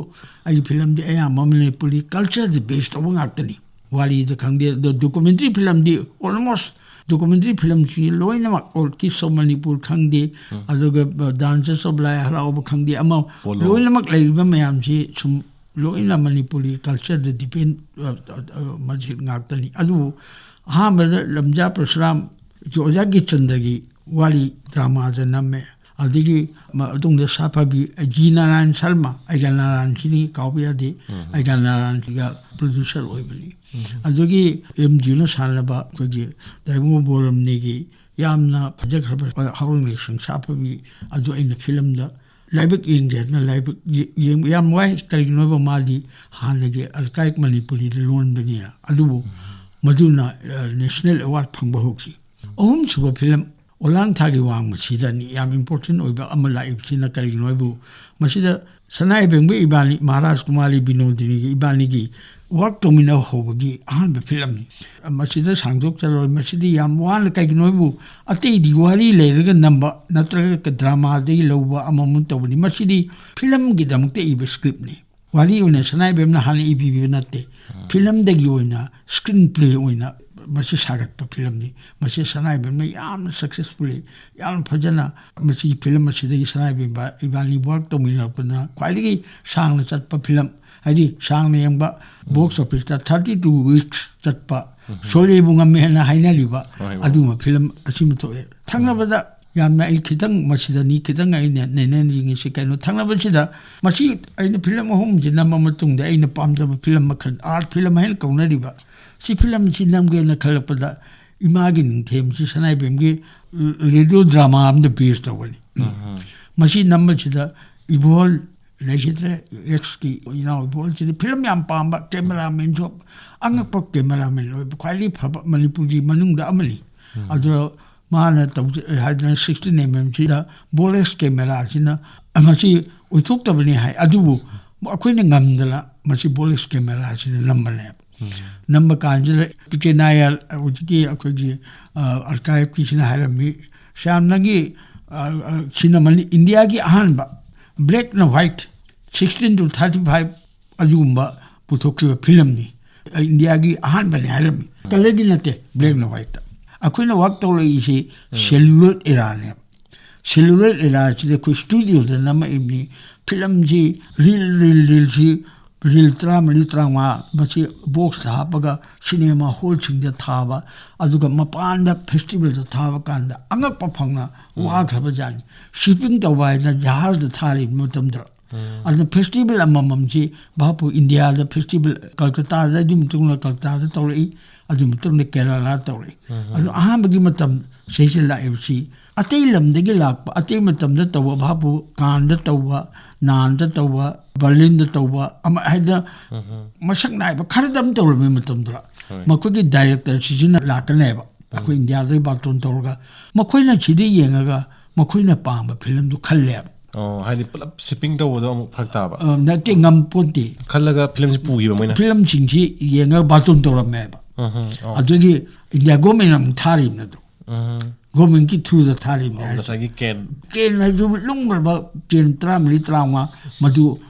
ꯑꯩꯒꯤ ꯐꯤꯂꯝꯗꯤ ꯑꯌꯥꯝꯕ ꯃꯅꯤꯄꯨꯔꯤ ꯀꯜꯆꯔꯗ ꯕꯦꯁ ꯇꯧꯕ ꯉꯥꯛꯇꯅꯤ꯫ ꯋꯥꯔꯤꯗ ꯈꯪꯗꯦ, ꯑꯗꯣ ꯗꯣꯀꯨꯃꯦꯟꯇꯔꯤ ꯐꯤꯂꯝꯗꯤ ꯑꯣꯜꯃꯣꯁ ꯗꯣꯀꯨꯃꯦꯟꯇꯔꯤ ꯐꯤꯂꯝꯁꯤ ꯂꯣꯏꯅꯃꯛ, ꯑꯣꯜ ꯀꯤꯁ ꯑꯣꯐ ꯃꯅꯤꯄꯨꯔ ꯈꯪꯗꯦ, ꯑꯗꯨꯒ ꯗꯥꯟꯁꯦꯁ ꯑꯣꯐ ꯂꯥꯏ ꯍꯔꯥꯎꯕ ꯈꯪꯗꯦ, ꯑꯃ ꯄꯣꯂꯣ꯫ ꯂꯣꯏꯅꯃꯛ ꯂꯩꯔꯤꯕ ꯃꯌꯥꯝꯁꯤ ꯁꯨꯝ ꯂꯣꯏꯅ ꯃꯅꯤꯄꯨꯔꯤ ꯀꯜꯆꯔꯗ ꯗꯤꯄꯦꯟ, ꯑ, ꯑ, ꯑ, ꯃꯁꯤ ꯉꯥꯛꯇꯅꯤ꯫ ꯑꯗꯨꯕꯨ ꯑꯍꯥꯟꯕꯗ ꯂꯝꯖꯥ ꯄ꯭ꯔꯁꯨꯔꯥꯝ, ꯑꯣꯖꯥ ꯒꯤꯆꯟꯗ꯭ꯔꯒꯤ ꯋꯥꯔꯤ ꯗ꯭ꯔꯃꯥꯗ ꯅꯝꯃꯦ꯫ ꯑꯗꯒꯤ ꯃ-, ꯃꯇꯨꯡꯗ ꯁꯥꯐꯕꯤ, ꯖꯤ ꯅꯥꯔꯥꯌꯟ ꯁꯔꯃ, ꯑꯩꯒ ꯅꯥꯔꯥꯌꯟꯁꯤꯅꯤ ꯀꯥꯎꯕ ꯌꯥꯗꯦ, ꯑꯩꯒ ꯅꯥꯔꯥꯌꯟꯁꯤꯒ ꯄ꯭ꯔꯣꯗ꯭ꯌꯨꯁꯔ ꯑꯣꯏꯕꯅꯤ꯫ ꯑꯗꯨꯗꯒꯤ ꯑꯦꯝ ꯖꯤꯅ ꯁꯥꯟꯅꯕ ꯑꯩꯈꯣꯏꯒꯤ ꯗꯥꯏꯃꯣ ꯕꯣꯔꯝꯅꯤꯒꯤ ꯌꯥꯝꯅ ꯐꯖꯈ꯭ꯔꯕ ꯍꯥꯎꯔꯩ ꯅꯦꯁꯟ ꯁꯥꯐꯕꯤ ꯑꯗꯨ ꯑꯩꯅ ꯐꯤꯂꯝꯗ ꯂꯥꯏꯕꯛ ꯌꯦꯡꯒꯦ ꯍꯥꯏꯗꯅ ꯂꯥꯏꯕꯛ ꯌꯦ-, ꯌꯦꯡꯕ ꯌꯥꯝ ꯋꯥꯏ꯫ ꯀꯔꯤꯒꯤꯅꯣ ꯍꯥꯏꯕ ꯃꯥꯗꯤ ꯍꯥꯟꯅꯒꯤ ꯑꯔꯀꯥꯏꯛ ꯃꯅꯤꯄꯨꯔꯤꯗ ꯂꯣꯟꯕꯅꯤꯅ꯫ ꯑꯗꯨꯕꯨ ꯃꯗꯨꯅ, ꯑ, ꯅꯦꯁꯅꯦꯜ ꯑꯦꯋꯥꯔꯗ ꯐꯪꯕ ꯍꯧꯈꯤ꯫ ꯑꯍꯨꯝꯁꯨꯕ ꯐꯤꯂꯝ ꯑꯣꯂꯥꯡ ꯊꯥꯒꯤ ꯋꯥꯡꯃꯁꯤꯗꯅꯤ ꯌꯥꯝ ꯏꯝꯄꯣꯔꯇꯦꯟ ꯑꯣꯏꯕ ꯑꯃ ꯂꯥꯛꯏꯕꯁꯤꯅ ꯀꯔꯤꯒꯤꯅꯣ ꯍꯥꯏꯕꯨ ꯃꯁꯤꯗ ꯁꯅꯥ ꯏꯕꯦꯝꯒ ꯏꯕꯥꯅꯤ, ꯃꯍꯥꯔꯥꯖ ꯀꯨꯃꯥꯔꯤ ꯕꯤꯅꯣꯗꯤꯅꯤꯒ ꯏꯕꯥꯅꯤꯒꯤ ꯋꯥꯔꯛ ꯇꯧꯃꯤꯟꯅꯕ ꯍꯧꯕꯒꯤ ꯑꯍꯥꯟꯕ ꯐꯤꯂꯝꯅꯤ꯫ ꯃꯁꯤꯗ ꯁꯥꯡꯗꯣꯛꯆꯔꯣꯏ꯫ ꯃꯁꯤꯗꯤ ꯌꯥꯝ ꯋꯥꯅ, ꯀꯩꯒꯤꯅꯣ ꯍꯥꯏꯕꯨ ꯑꯇꯩꯗꯤ ꯋꯥꯔꯤ ꯂꯩꯔꯒ ꯅꯝꯕ ꯅꯠꯇ꯭ꯔꯒ ꯗ꯭ꯔꯃꯥꯗꯒꯤ ꯂꯧꯕ ꯑꯃꯃꯝ ꯇꯧꯕꯅꯤ꯫ ꯃꯁꯤꯗꯤ ꯐꯤꯂꯝꯒꯤꯗꯃꯛꯇ ꯏꯕ ꯁ꯭ꯀ꯭ꯔꯤꯞꯅꯤ꯫ ꯋꯥꯔꯤ ꯑꯣꯏꯅ ꯁꯅꯥ ꯏꯕꯦꯝꯅ ꯍꯥꯟꯅ ꯏꯕꯤꯕ ꯅꯠꯇꯦ꯫ ꯐꯤꯂꯝꯗꯒꯤ ꯑꯣꯏꯅ ꯁ꯭ꯀ꯭ꯔꯤꯟ ꯄ꯭ꯂꯦ ꯑꯣꯏꯅ ꯃꯁꯤ ꯁꯥꯒꯠꯄ ꯐꯤꯂꯝꯅꯤ꯫ ꯃꯁꯤ ꯁꯅꯥ ꯏꯕꯦꯝꯅ ꯌꯥꯝꯅ ꯁꯛꯁꯦꯁꯐꯨꯜꯂꯤ, ꯌꯥꯝꯅ ꯐꯖꯅ ꯃꯁꯤꯒꯤ ꯐꯤꯂꯝ ꯑꯁꯤꯗꯒꯤ ꯁꯅꯥ ꯏꯕꯦꯝ ꯏꯕꯥꯅꯤ ꯋꯥꯔꯛ ꯇꯧꯃꯤꯟꯅꯔꯛꯄꯗꯨꯅ ꯈ꯭ꯋꯥꯏꯗꯒꯤ ꯁꯥꯡꯅ ꯆꯠꯄ ꯐꯤꯂꯝ, ꯍꯥꯏꯗꯤ ꯁꯥꯡꯅ ꯌꯦꯡꯕ, ꯕꯣꯛꯁ ꯑꯣꯐꯤꯁꯇ ꯊꯥꯔꯇꯤ ꯇꯨ ꯋꯤꯛꯁ ꯆꯠꯄ, ꯁꯣꯂꯦꯕꯨ ꯉꯝꯃꯦ ꯍꯥꯏꯅ ꯍꯥꯏꯅꯔꯤꯕ ꯍꯣꯏ, ꯍꯣꯏ꯫ ꯑꯗꯨꯒꯨꯝꯕ ꯐꯤꯂꯝ ꯑꯁꯤꯃ ꯊꯣꯛꯑꯦ꯫ ꯊꯪꯅꯕꯗ ꯌꯥꯝꯅ ꯑꯩ ꯈꯤꯇꯪ ꯃꯁꯤꯗꯅꯤ ꯈꯤꯇꯪ ꯑꯩꯅ ꯅꯩꯅꯅꯤꯡꯉꯤꯁꯤ꯫ ꯀꯩꯅꯣ, ꯊꯪꯅꯕꯁꯤꯗ ꯃꯁꯤ ꯑꯩꯅ ꯐꯤꯂꯝ ꯑꯍꯨꯝꯁꯤ ꯅꯝꯕ ꯃꯇꯨꯡꯗ ꯑꯩꯅ ꯄꯥꯝꯖꯕ ꯐꯤꯂꯝ ꯃꯈꯜ, ꯑꯥꯔꯠ ꯐꯤꯂꯝ ꯍꯥꯏꯅ ꯀꯧꯅꯔꯤꯕ ꯁꯤ ꯐꯤꯂꯝꯁꯤ ꯅꯝꯒꯦꯅ ꯈꯜꯂꯛꯄꯗ, ꯏꯃꯥꯒꯤ ꯅꯤꯡꯊꯦꯝꯁꯤ ꯁꯅꯥꯏꯕꯦꯝꯒꯤ ꯔꯦꯗꯤꯑꯣ ꯗ꯭ꯔꯃꯥ ꯑꯃꯗ ꯕꯦꯁ ꯇꯧꯕꯅꯤ꯫ ꯃꯁꯤ ꯅꯝꯕꯁꯤꯗ ꯏꯕꯣꯜ ꯂꯩꯈꯤꯗ꯭ꯔꯦ, ꯑꯦꯛꯁꯀꯤ ꯏꯅꯥꯎ ꯏꯕꯣꯜꯁꯤꯗꯤ ꯐꯤꯂꯝ ꯌꯥꯝ ꯄꯥꯝꯕ, ꯀꯦꯃꯦꯔꯥꯃꯦꯟꯁꯨ ꯑꯉꯛꯄ ꯀꯦꯃꯦꯔꯥꯃꯦꯟ ꯑꯣꯏꯕ, ꯈ꯭ꯋꯥꯏꯗꯒꯤ ꯐꯕ ꯃꯅꯤꯄꯨꯔꯒꯤ ꯃꯅꯨꯡꯗ ꯑꯃꯅꯤ꯫ ꯑꯗꯨ ꯃꯥꯅ ꯇꯧꯖ-, ꯍꯥꯏꯗꯅ ꯁꯤꯛꯁꯇꯤꯟ ꯑꯦꯝ ꯑꯦꯝꯁꯤꯗ ꯕꯣꯂꯦꯛꯁ ꯀꯦꯃꯦꯔꯥꯁꯤꯅ ꯃꯁꯤ ꯑꯣꯏꯊꯣꯛꯇꯕꯅꯤ ꯍꯥꯏ꯫ ꯑꯗꯨꯕꯨ ꯑꯩꯈꯣꯏꯅ ꯉꯝꯗꯅ ꯃꯁꯤ ꯕꯣꯂꯦꯛꯁ ꯀꯦꯃꯦꯔꯥꯁꯤꯅ ꯅꯝꯕꯅꯦꯕ꯫ ꯅꯝꯕ ꯀꯥꯟꯁꯤꯗ ꯄꯤ ꯀꯦ ꯅꯥꯌꯔ, ꯍꯧꯖꯤꯛꯀꯤ ꯑꯩꯈꯣꯏꯒꯤ, ꯑ, ꯑꯥꯔꯀꯥꯏꯚꯀꯤꯁꯤꯅ ꯍꯥꯏꯔꯝꯃꯤ, "ꯁ꯭ꯌꯥꯝ, ꯅꯪꯒꯤ, ꯑ, ꯑ, ꯁꯤꯅꯦꯃꯥꯅꯤ ꯏꯟꯗꯤꯌꯥꯒꯤ ꯑꯍꯥꯟꯕ black and white, sixteen to thirty five ꯑꯗꯨꯒꯨꯝꯕ ꯄꯨꯊꯣꯛꯈꯤꯕ ꯐꯤꯂꯝꯅꯤ꯫ ꯏꯟꯗꯤꯌꯥꯒꯤ ꯑꯍꯥꯟꯕꯅꯤ" ꯍꯥꯏꯔꯝꯃꯤ꯫ ꯀꯂꯔꯗꯤ ꯅꯠꯇꯦ, black and white꯫ ꯑꯩꯈꯣꯏꯅ ꯋꯥꯛ ꯇꯧꯔꯛꯏꯁꯤ celluloid eraꯅꯦꯕ꯫ Celluloid eraꯁꯤꯗ ꯑꯩꯈꯣꯏ ꯁ꯭ꯇꯨꯗꯤꯑꯣꯗ ꯅꯝꯃꯛꯏꯕꯅꯤ꯫ ꯐꯤꯂꯝꯁꯤ ꯔꯤꯜ, ꯔꯤꯜ, ꯔꯤꯜꯁꯤ, ꯔꯤꯜ ꯇꯔꯥꯃꯔꯤ, ꯇꯔꯥꯃꯉꯥ, ꯃꯁꯤ ꯕꯣꯛꯁꯇ ꯍꯥꯞꯄꯒ ꯁꯤꯅꯦꯃꯥ ꯍꯣꯜꯁꯤꯡꯗ ꯊꯥꯕ, ꯑꯗꯨꯒ ꯃꯄꯥꯟꯗ ꯐꯦꯁꯇꯤꯚꯦꯜꯗ ꯊꯥꯕ ꯀꯥꯟꯗ ꯑꯉꯛꯄ ꯐꯪꯅ ꯋꯥꯈ꯭ꯔꯕ ꯖꯥꯠꯅꯤ꯫ ꯁꯤꯞꯄꯤꯡ ꯇꯧꯕ ꯍꯥꯏꯅ ꯖꯍꯥꯖꯗ ꯊꯥꯔꯤꯕ ꯃꯇꯝꯗ꯫ ꯑꯗꯨꯅ ꯐꯦꯁꯇꯤꯚꯦꯜ ꯑꯃꯃꯝꯁꯤ ꯚꯥꯞꯄꯨ ꯏꯟꯗꯤꯌꯥꯗ ꯐꯦꯁꯇꯤꯚꯦꯜ ꯀꯜꯀꯇꯥꯗ, ꯑꯗꯨꯒꯤ ꯃꯇꯨꯡꯗ ꯀꯜꯀꯇꯥꯗ ꯇꯧꯔꯛꯏ, ꯑꯗꯨꯒꯤ ꯃꯇꯨꯡꯗ ꯀꯦꯔꯂꯥ ꯇꯧꯔꯛꯏ꯫ ꯑꯗꯨ ꯑꯍꯥꯟꯕꯒꯤ ꯃꯇꯝ ꯁꯤꯗꯩꯁꯤꯗ ꯂꯥꯛꯏꯕꯁꯤ ꯑꯇꯩ ꯂꯝꯗꯒꯤ ꯂꯥꯛꯄ, ꯑꯇꯩ ꯃꯇꯝꯗ ꯇꯧꯕ ꯚꯥꯞꯄꯨ ꯀꯥꯟꯗ ꯇꯧꯕ, ꯅꯥꯟꯗ ꯇꯧꯕ, ꯕꯔꯂꯤꯟꯗ ꯇꯧꯕ, ꯑꯃ ꯍꯥꯏꯗ ꯃꯁꯛ ꯅꯥꯏꯕ ꯈꯔꯗꯪ ꯇꯧꯔꯝꯃꯤ ꯃꯇꯝꯗꯨꯗ꯫ ꯍꯣꯏ꯫ ꯃꯈꯣꯏꯒꯤ ꯗꯥꯏꯔꯦꯛꯇꯔꯁꯤꯁꯤꯅ ꯂꯥꯛꯀꯅꯦꯕ꯫ ꯑꯩꯈꯣꯏ ꯏꯟꯗꯤꯌꯥꯗꯒꯤ ꯕꯥꯔꯇꯣꯟ ꯇꯧꯔꯒ ꯃꯈꯣꯏꯅ ꯁꯤꯗ ꯌꯦꯡꯉꯒ ꯃꯈꯣꯏꯅ ꯄꯥꯝꯕ ꯐꯤꯂꯝꯗꯨ ꯈꯜꯂꯦꯕ꯫ ꯑꯣ, ꯍꯥꯏꯗꯤ ꯄꯨꯂꯞ ꯁꯤꯞꯄꯤꯡ ꯇꯧꯕꯗꯣ ꯑꯃꯨꯛ ꯐꯔꯛ ꯇꯥꯕ? ꯑ, ꯅꯠꯇꯦ, ꯉꯝꯄꯣꯟꯇꯦ꯫ ꯈꯜꯂꯒ ꯐꯤꯂꯝꯁꯤ ꯄꯨꯈꯤꯕ ꯃꯣꯏꯅ? ꯐꯤꯂꯝꯁꯤꯡꯁꯤ ꯌꯦꯡꯉꯒ ꯕꯥꯔꯇꯣꯟ ꯇꯧꯔꯝꯃꯦꯕ꯫ ꯎꯝ, ꯍꯝ, ꯑꯣ꯫ ꯑꯗꯨꯒꯤ ꯏꯟꯗꯤꯌꯥ ꯒꯣꯔꯃꯦꯟꯅ ꯑꯃꯨꯛ ꯊꯥꯔꯤꯕꯅꯤ ꯑꯗꯨ꯫ ꯎꯝ꯫ ꯒꯣꯔꯃꯦꯟꯒꯤ ꯊ꯭ꯔꯨꯗ ꯊꯥꯔꯤꯕꯅꯤ ꯑꯣ, ꯍꯥꯏꯔꯤꯁꯦ꯫ ꯉꯁꯥꯏꯒꯤ ꯀꯦꯟ꯫ ꯀꯦꯟ ꯍꯥꯏꯗꯨ ꯂꯨꯝꯈ꯭ꯔꯕ ꯀꯦꯟ ꯇꯔꯥꯃꯔꯤ, ꯇꯔꯥꯃꯉꯥ, ꯃꯗꯨ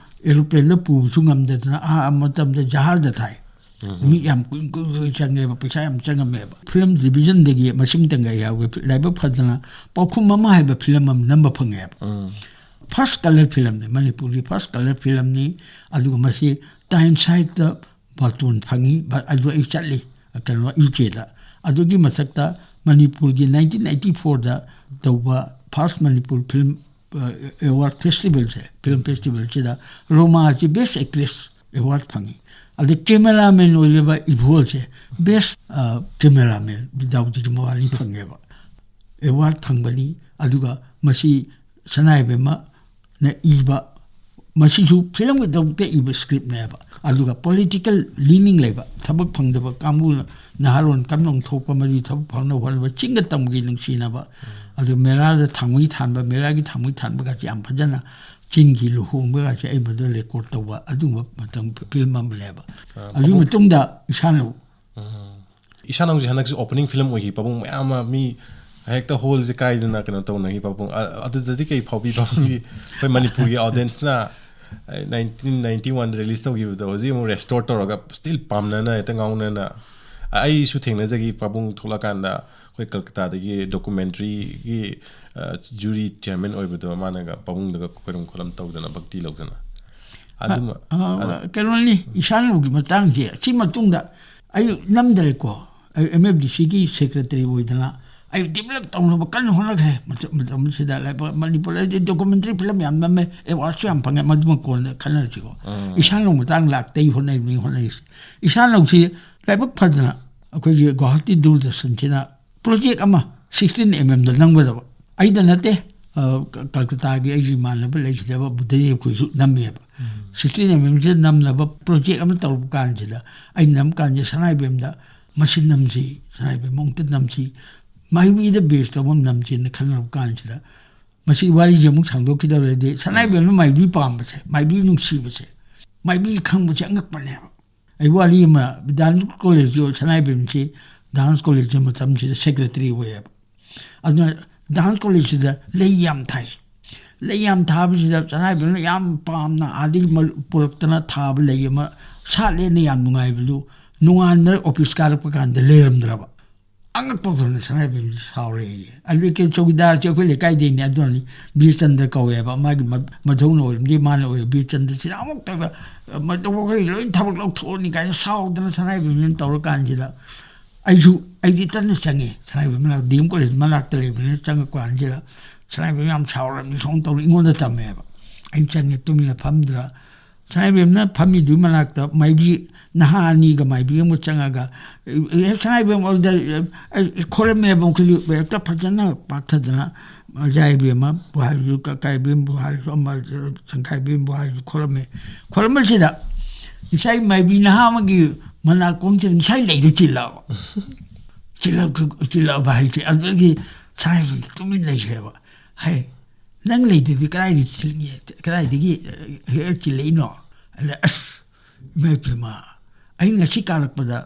ꯑꯦꯔꯣꯄ꯭ꯂꯦꯟꯗ ꯄꯨꯕꯁꯨ ꯉꯝꯗꯗꯅ ꯑꯍꯥꯟꯕ ꯃꯇꯝꯗ ꯖꯍꯥꯖꯗ ꯊꯥꯏ꯫ ꯎꯝ꯫ ꯃꯤ ꯌꯥꯝ ꯀꯨꯏ, ꯀꯨꯏ, ꯀꯨꯏ ꯆꯪꯉꯦꯕ, ꯄꯩꯁꯥ ꯌꯥꯝ ꯆꯪꯉꯝꯃꯦꯕ꯫ ꯐꯤꯂꯝ ꯗꯤꯕꯤꯖꯟꯗꯒꯤ ꯃꯁꯤꯝꯇꯪꯒ ꯌꯥꯎꯒꯦ, ꯂꯥꯏꯕꯛ ꯐꯗꯅ ꯄꯥꯎꯈꯨꯝ ꯑꯃ ꯍꯥꯏꯕ ꯐꯤꯂꯝ ꯑꯃ ꯅꯝꯕ ꯐꯪꯉꯦꯕ꯫ ꯎꯝ꯫ ꯐꯥꯔꯁ ꯀꯂꯔ ꯐꯤꯂꯝꯅꯤ, ꯃꯅꯤꯄꯨꯔꯒꯤ ꯐꯥꯔꯁ ꯀꯂꯔ ꯐꯤꯂꯝꯅꯤ꯫ ꯑꯗꯨꯒ ꯃꯁꯤ ꯇꯥꯏꯝ ꯁꯥꯏꯠꯇ ꯕꯥꯔꯇꯣꯟ ꯐꯪꯉꯤ, ꯕ-, ꯑꯗꯨ ꯑꯩ ꯆꯠꯂꯤ, ꯀꯩꯅꯣ, ꯌꯨ ꯀꯦꯗ꯫ ꯑꯗꯨꯒꯤ ꯃꯊꯛꯇ ꯃꯅꯤꯄꯨꯔꯒꯤ ꯅꯥꯏꯟꯇꯤꯟ ꯑꯩꯠꯇꯤ ꯐꯣꯔꯗ ꯇꯧꯕ ꯐꯥꯔꯁ ꯃꯅꯤꯄꯨꯔ ꯐꯤꯂꯝ ꯑꯦꯋꯥꯔꯗ ꯐꯦꯁꯇꯤꯚꯦꯜꯁꯦ, ꯐꯤꯂꯝ ꯐꯦꯁꯇꯤꯚꯦꯜꯁꯤꯗ ꯔꯣꯃꯥꯁꯤ ꯕꯦꯁ ꯑꯦꯛꯇ꯭ꯔꯦꯁ ꯑꯦꯋꯥꯔꯗ ꯐꯪꯉꯤ꯫ ꯑꯗ ꯀꯦꯃꯦꯔꯥꯃꯦꯟ ꯑꯣꯏꯔꯤꯕ ꯏꯕꯣꯜꯁꯦ ꯕꯦꯁ ꯀꯦꯃꯦꯔꯥꯃꯦꯟ ꯕꯤꯗ꯭ꯌꯥꯄꯇꯤꯒꯤ ꯃꯕꯥꯅꯤ ꯐꯪꯉꯦꯕ, ꯑꯦꯋꯥꯔꯗ ꯐꯪꯕꯅꯤ꯫ ꯑꯗꯨꯒ ꯃꯁꯤ ꯁꯅꯥꯏꯕꯦꯝꯃꯅ ꯏꯕ, ꯃꯁꯤꯁꯨ ꯐꯤꯂꯝꯒꯤꯗꯃꯛꯇ ꯏꯕ ꯁ꯭ꯀ꯭ꯔꯤꯞꯅꯦꯕ꯫ ꯑꯗꯨꯒ ꯄꯣꯂꯤꯇꯤꯀꯦꯜ ꯂꯤꯅꯤꯡ ꯂꯩꯕ, ꯊꯕꯛ ꯐꯪꯗꯕ ꯀꯥꯡꯕꯨꯅ, ꯅꯍꯥꯔꯣꯟ ꯀꯟꯅ ꯊꯣꯛꯄ, ꯃꯗꯨꯒꯤ ꯊꯕꯛ ꯐꯪꯅꯕ ꯍꯣꯠꯅꯕ, ꯆꯤꯡꯒ ꯇꯝꯒꯤ ꯅꯨꯡꯁꯤꯅꯕ, ꯑꯗꯨ ꯃꯦꯔꯥꯗ ꯊꯥꯡꯃꯩ ꯊꯥꯟꯕ, ꯃꯦꯔꯥꯒꯤ ꯊꯥꯡꯃꯩ ꯊꯥꯟꯕꯒꯁꯦ ꯌꯥꯝ ꯐꯖꯅ, ꯆꯤꯡꯒꯤ ꯂꯨꯍꯣꯡꯕꯒꯁꯦ ꯑꯩ ꯃꯗꯨ ꯔꯦꯀꯣꯔꯗ ꯇꯧꯕ ꯑꯗꯨꯒꯨꯝꯕ ꯃꯇꯝ ꯐꯤꯂꯝ ꯑꯃꯅꯦꯕ꯫ ꯑ, ꯑꯗꯨꯒꯤ ꯄꯥꯕꯨꯡ ꯃꯇꯨꯡꯗ ꯏꯁꯥꯅ ꯎꯝ꯫ ꯏꯁꯥꯅ ꯍꯧꯖꯤꯛ ꯍꯟꯗꯛꯁꯨ ꯑꯣꯄꯅꯤꯡ ꯐꯤꯂꯝ ꯑꯣꯏꯈꯤ ꯄꯥꯕꯨꯡ, ꯃꯌꯥꯝ ꯑꯃ ꯃꯤ ꯍꯦꯛꯇ ꯍꯣꯜꯁꯦ ꯀꯥꯏꯗꯅ ꯀꯩꯅꯣ ꯇꯧꯅꯈꯤ ꯄꯥꯕꯨꯡ꯫ ꯑ-, ꯑꯗꯨꯗꯗꯤ ꯀꯩ ꯐꯥꯎꯕꯤ ꯄꯥꯕꯨꯡꯒꯤ? ꯑꯩꯈꯣꯏ ꯃꯅꯤꯄꯨꯔꯒꯤ ꯑꯣꯗꯤꯌꯦꯟꯁꯅ ꯅꯥꯏꯟꯇꯤꯟ ꯅꯥꯏꯟꯇꯤ ꯋꯥꯟꯗ ꯔꯤꯂꯤꯁ ꯇꯧꯈꯤꯕꯗꯣ ꯍꯧꯖꯤꯛ ꯑꯃꯨꯛ ꯔꯦꯁꯇꯣꯔ ꯇꯧꯔꯒ ꯁ꯭ꯇꯤꯜ ꯄꯥꯝꯅꯅ ꯍꯦꯛꯇ ꯉꯥꯎꯅꯅ꯫ ꯑꯩꯁꯨ ꯊꯦꯡꯅꯖꯈꯤ ꯄꯥꯕꯨꯡ ꯊꯣꯛꯂꯛꯀꯥꯟꯗ ꯑꯩꯈꯣꯏ ꯀꯜꯀꯇꯥꯗꯒꯤ ꯗꯣꯀꯨꯃꯦꯟꯇ꯭ꯔꯤꯒꯤ, ꯑ, ꯖꯨꯔꯤ ꯆꯤꯌꯔꯃꯦꯟ ꯑꯣꯏꯕꯗꯣ ꯃꯥꯅꯒ ꯄꯥꯕꯨꯡꯗꯒ ꯈꯣꯏꯔꯝ ꯈꯣꯠꯂꯝ ꯇꯧꯗꯅ ꯚꯛꯇꯤ ꯂꯧꯗꯅ꯫ ꯑꯗꯨꯃ-, ꯑ, ꯑ, ꯑꯗ-, ꯀꯩꯅꯣꯅꯤ, ꯏꯁꯥꯅꯨꯒꯤ ꯃꯇꯥꯡꯁꯦ ꯁꯤ ꯃꯇꯨꯡꯗ ꯑꯩ ꯅꯝꯗ꯭ꯔꯦꯀꯣ꯫ ꯑꯩ ꯑꯦꯝ ꯑꯦꯐ ꯗꯤ ꯁꯤꯒꯤ ꯁꯦꯀ꯭ꯔꯦꯇꯔꯤ ꯑꯣꯏꯗꯅ ꯑꯩ ꯗꯤꯕꯂꯞ ꯇꯧꯅꯕ ꯀꯟꯅ ꯍꯣꯠꯅꯈ꯭ꯔꯦ꯫ ꯃꯇꯝ, ꯃꯇꯝꯁꯤꯗ ꯂꯩꯕꯥꯛ ꯃꯅꯤꯄꯨꯔꯗꯗꯤ ꯗꯣꯀꯨꯃꯦꯟꯇ꯭ꯔꯤ ꯐꯤꯂꯝ ꯌꯥꯝ ꯅꯝꯃꯦ, ꯑꯦꯋꯥꯔꯗꯁꯨ ꯌꯥꯝ ꯐꯪꯉꯦ, ꯃꯗꯨꯃ ꯀꯣꯟꯅ ꯈꯟꯅꯔꯁꯤꯀꯣ꯫ ꯎꯝ꯫ ꯏꯁꯥꯅꯨ ꯃꯇꯥꯡ ꯂꯥꯛꯇ ꯑꯩ ꯍꯣꯠꯅꯔꯤꯕꯅꯤ, ꯍꯣꯠꯅꯔꯤꯁꯦ꯫ ꯏꯁꯥꯅꯨꯁꯤ ꯂꯥꯏꯕꯛ ꯐꯗꯅ ꯑꯩꯈꯣꯏꯒꯤ ꯒꯨꯋꯥꯍꯥꯇꯤ ꯗꯨꯔꯗꯔꯁꯟꯁꯤꯅ ꯄ꯭ꯔꯣꯖꯦꯛ ꯑꯃ ꯁꯤꯛꯁꯇꯤꯟ ꯑꯦꯝ ꯑꯦꯝꯗ ꯅꯝꯒꯗꯕ, ꯑꯩꯗ ꯅꯠꯇꯦ, ꯑ, ꯀ-, ꯀꯜꯀꯇꯥꯒꯤ ꯑꯩꯒꯤ ꯏꯃꯥꯟꯅꯕ ꯂꯩꯈꯤꯗꯕ ꯕꯨꯙꯗꯦꯕꯈꯣꯏꯁꯨ ꯅꯝꯃꯦꯕ꯫ ꯎꯝ꯫ ꯁꯤꯛꯁꯇꯤꯟ ꯑꯦꯝ ꯑꯦꯝꯁꯤꯗ ꯅꯝꯅꯕ ꯄ꯭ꯔꯣꯖꯦꯛ ꯑꯃ ꯇꯧꯔꯛꯄ ꯀꯥꯟꯁꯤꯗ ꯑꯩꯅ ꯅꯝ ꯀꯥꯟꯁꯤꯗ ꯁꯅꯥꯏꯕꯦꯝꯗ ꯃꯁꯤ ꯅꯝꯁꯤ, ꯁꯅꯥꯏꯕꯦꯝ ꯑꯃꯨꯛꯇ ꯅꯝꯁꯤ, ꯃꯥꯏꯕꯤꯗ ꯕꯦꯁ ꯇꯧꯕ ꯑꯃ ꯅꯝꯁꯤꯅ ꯈꯟꯅꯔꯛꯄ ꯀꯥꯟꯁꯤꯗ ꯃꯁꯤ ꯋꯥꯔꯤꯁꯦ ꯑꯃꯨꯛ ꯁꯥꯡꯗꯣꯛꯈꯤꯗꯧꯔꯗꯤ ꯁꯅꯥꯏꯕꯦꯝꯅ ꯃꯥꯏꯕꯤ ꯄꯥꯝꯕꯁꯦ, ꯃꯥꯏꯕꯤ ꯅꯨꯡꯁꯤꯕꯁꯦ, ꯃꯥꯏꯕꯤ ꯈꯪꯕꯁꯦ ꯑꯉꯛꯄꯅꯦꯕ꯫ ꯑꯩ ꯋꯥꯔꯤ ꯑꯃ, ꯗꯥꯟꯁ ꯀꯣꯂꯦꯖꯁꯨ, ꯁꯅꯥꯏꯕꯦꯝꯁꯤ ꯗꯥꯟꯁ ꯀꯣꯂꯦꯖꯁꯦ ꯃꯇꯝꯁꯤꯗ ꯁꯦꯀ꯭ꯔꯦꯇꯔꯤ ꯑꯣꯏꯌꯦꯕ꯫ ꯑꯗꯨꯅ ꯗꯥꯟꯁ ꯀꯣꯂꯦꯖꯁꯤꯗ ꯂꯩ ꯌꯥꯝ ꯊꯥꯏ꯫ ꯂꯩ ꯌꯥꯝ ꯊꯥꯕꯁꯤꯗ ꯁꯅꯥꯏꯕꯦꯝꯅ ꯌꯥꯝ ꯄꯥꯝꯅ ꯑꯥꯗꯒꯤ ꯃ-, ꯄꯨꯔꯛꯇꯅ ꯊꯥꯕ ꯂꯩ ꯑꯃ ꯁꯥꯠꯂꯦꯅ ꯌꯥꯝ ꯅꯨꯡꯉꯥꯏꯕꯗꯨ ꯅꯣꯡꯉꯥꯟꯕ ꯑꯣꯐꯤꯁ ꯀꯥꯔꯛꯄ ꯀꯥꯟꯗ ꯂꯩꯔꯝꯗ꯭ꯔꯕ꯫ ꯑꯉꯛꯄ ꯈꯛꯅ ꯁꯅꯥꯏꯕꯦꯝꯁꯤ ꯁꯥꯎꯔꯛꯑꯦꯌꯦ꯫ ꯑꯗꯨꯗꯒꯤ ꯆꯧꯀꯤꯗꯥꯔꯁꯦ ꯑꯩꯈꯣꯏ ꯂꯩꯀꯥꯏꯗꯩꯅꯦ, ꯑꯗꯨꯅꯤ ꯕꯤꯔꯆꯟꯗ꯭ꯔ ꯀꯧꯋꯦꯕ꯫ ꯃꯥꯒꯤ ꯃ-, ꯃꯙꯧꯅ ꯑꯣꯏꯔꯝꯗꯦ, ꯃꯥꯅ ꯑꯣꯏꯔꯦ꯫ ꯕꯤꯔꯆꯟꯗ꯭ꯔꯁꯤꯅ ꯑꯃꯨꯛꯇꯣꯏꯕ, "ꯃꯗꯨ ꯑꯩꯈꯣꯏ ꯂꯣꯏ ꯊꯕꯛ ꯂꯧꯊꯣꯛꯑꯅꯤ" ꯀꯥꯏꯅ ꯁꯥꯎꯗꯅ ꯁꯅꯥꯏꯕꯦꯝꯁꯤꯅ ꯇꯧꯔꯀꯥꯟꯁꯤꯗ ꯑꯩꯁꯨ ꯑꯩꯗꯤ ꯇꯟꯅ ꯆꯪꯉꯦ ꯁꯅꯥꯏꯕ ꯃꯅꯥꯛ ꯗꯤ ꯑꯦꯝ ꯀꯣꯂꯦꯖ ꯃꯅꯥꯛꯇ ꯂꯩꯕꯅꯤꯅ ꯆꯪꯉꯛꯄ ꯀꯥꯟꯁꯤꯗ ꯁꯅꯥꯏꯕ ꯌꯥꯝ ꯁꯥꯎꯔꯕꯅꯤ ꯁꯣꯝ ꯇꯧꯔ ꯑꯩꯉꯣꯟꯗ ꯇꯝꯃꯦꯕ꯫ ꯑꯩꯅ ꯆꯪꯉꯦ ꯇꯨꯃꯤꯟꯅ ꯐꯝꯗ꯭ꯔ ꯁꯅꯥꯏꯕꯦꯝꯅ ꯐꯝꯃꯤꯗꯨꯒꯤ ꯃꯅꯥꯛꯇ ꯃꯥꯏꯕꯤ ꯅꯍꯥ ꯑꯅꯤꯒ ꯃꯥꯏꯕꯤ ꯑꯃꯒ ꯆꯪꯉꯒ ꯁꯅꯥꯏꯕꯦꯝ ꯑꯗꯨꯗ ꯈꯣꯏꯔꯝꯃꯦꯕ꯫ ꯍꯦꯛꯇ ꯐꯖꯅ ꯄꯥꯛꯊꯗꯅ ꯌꯥꯏꯕꯦꯝꯃꯕꯨ ꯍꯥꯏꯔꯁꯨ ꯀꯀꯥꯏꯕꯦꯝꯕꯨ ꯍꯥꯏꯔꯁꯨ ꯑꯃ ꯁꯪꯈꯥꯏꯕꯦꯝꯕꯨ ꯍꯥꯏꯔꯁꯨ ꯈꯣꯏꯔꯝꯃꯦ꯫ ꯈꯣꯏꯔꯝꯕꯁꯤꯗ ꯉꯁꯥꯏ ꯃꯥꯏꯕꯤ ꯅꯍꯥ ꯑꯃꯒꯤ ꯃꯅꯥꯀꯣꯡꯁꯤꯗ ꯉꯁꯥꯏ ꯂꯩꯗꯨ ꯆꯤꯜꯂꯛꯑꯕ꯫ ꯆꯤꯜꯂꯛ ꯆꯤꯜꯂꯛꯑꯕ ꯍꯥꯏꯁꯦ ꯑꯗꯨꯗꯒꯤ ꯁꯅꯥꯏꯕꯦꯝ ꯇꯨꯃꯤꯟ ꯂꯩꯈ꯭ꯔꯦꯕ꯫ ꯍꯥꯏ ꯅꯪ ꯂꯩꯗꯨꯗꯤ ꯀꯗꯥꯏꯗꯒꯤ ꯆꯤꯜꯂꯛꯏ ꯀꯗꯥꯏꯗꯒꯤ ꯍꯦꯛ ꯆꯤꯜꯂꯛꯏꯅꯣ? ꯑꯗ ꯑꯁ ꯏꯃꯥ ꯏꯄꯦꯝꯃ ꯑꯩ ꯉꯁꯤ ꯀꯥꯔꯛꯄꯗ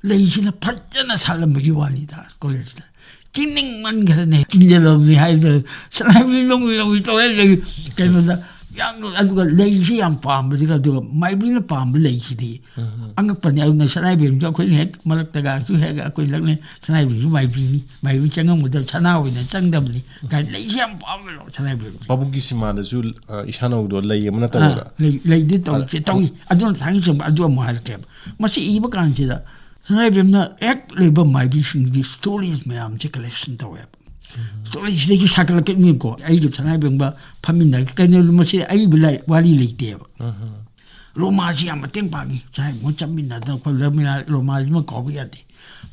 ꯂꯩꯁꯤꯅ ꯐꯖꯅ ꯁꯥꯠꯂꯝꯕꯒꯤ ꯋꯥꯅꯤꯗ ꯀꯣꯂꯦꯖꯇ꯫ ꯆꯤꯡꯅꯤꯡꯃꯟꯈ꯭ꯔꯅꯦ ꯆꯤꯟꯖꯜꯂꯝꯅꯤ ꯍꯥꯏꯗꯅ ꯁꯅꯥꯏꯕꯤ ꯂꯧꯏ ꯂꯧꯏ ꯇꯧꯔꯦ ꯂꯩ ꯀꯩꯅꯣꯗ ꯌꯥꯝ ꯑꯗꯨꯒ ꯂꯩꯁꯤ ꯌꯥꯝ ꯄꯥꯝꯕꯁꯤꯒ ꯑꯗꯨꯒ ꯃꯥꯏꯕꯤꯅ ꯄꯥꯝꯕ ꯂꯩꯁꯤꯗꯤ ꯑꯉꯛꯄꯅꯤ꯫ ꯑꯗꯨꯅ ꯁꯅꯥꯏꯕꯦꯝꯁꯨ ꯑꯩꯈꯣꯏꯅ ꯍꯦꯛ ꯃꯔꯛꯇꯒꯁꯨ ꯍꯦꯛ ꯑꯩꯈꯣꯏ ꯂꯛꯅꯩ ꯁꯅꯥꯏꯕꯦꯝꯁꯨ ꯃꯥꯏꯕꯤꯅꯤ ꯃꯥꯏꯕꯤ ꯆꯪꯉꯝꯒꯗꯕ ꯁꯅꯥ ꯑꯣꯏꯅ ꯆꯪꯗꯕꯅꯤ ꯀꯥꯏꯅ ꯂꯩꯁꯤ ꯌꯥꯝ ꯄꯥꯝꯃꯦꯕ ꯁꯅꯥꯏꯕꯦꯝꯁꯦ꯫ ꯄꯥꯕꯨꯡꯒꯤ ꯁꯤꯃꯥꯗꯁꯨ ꯏꯁꯥꯅꯧꯗꯣ ꯂꯩ ꯑꯃꯅ ꯑꯥ, ꯇꯧꯔꯒ ꯂꯩꯗꯤ ꯇꯧꯔꯤꯁꯦ ꯇꯧꯏ꯫ ꯑꯗꯨꯅ ꯊꯥꯡꯒꯩ ꯁꯦꯡꯕ ꯑꯗꯨ ꯑꯃꯨꯛ ꯍꯥꯏꯔꯛꯀꯦꯕ꯫ ꯃꯁꯤ ꯏꯕ ꯀꯥꯟꯁꯤꯗ ꯁꯅꯥꯏꯕꯦꯝꯅ ꯍꯦꯛ ꯂꯩꯕ ꯃꯥꯏꯕꯤꯁꯤꯡꯒꯤ ꯁ꯭ꯇꯣꯔꯤꯁ ꯃꯌꯥꯝꯁꯦ ꯀꯂꯦꯛꯁꯟ ꯇꯧꯋꯦꯕ꯫ ꯁ꯭ꯇꯣꯔꯤꯁꯤꯗꯒꯤ ꯁꯥꯒꯠꯂꯛꯀꯅꯤꯀꯣ꯫ ꯑꯩꯒ ꯁꯅꯥꯏꯕꯦꯝꯒ ꯐꯝꯃꯤꯟꯅꯔꯒ ꯀꯩꯅꯣ ꯃꯁꯤ ꯑꯏꯕ ꯂꯥꯏ- ꯋꯥꯔꯤ ꯂꯩꯇꯦꯕ꯫ ꯔꯣꯃꯥꯁꯤ ꯌꯥꯝ ꯃꯇꯦꯡ ꯄꯥꯡꯉꯤ꯫ ꯁꯅꯥꯏꯕꯦꯝꯒ ꯆꯠꯃꯤꯟꯅꯗꯅ ꯈꯣꯠꯂꯒ ꯔꯣꯃꯥꯁꯤꯃ ꯀꯥꯎꯕ ꯌꯥꯗꯦ꯫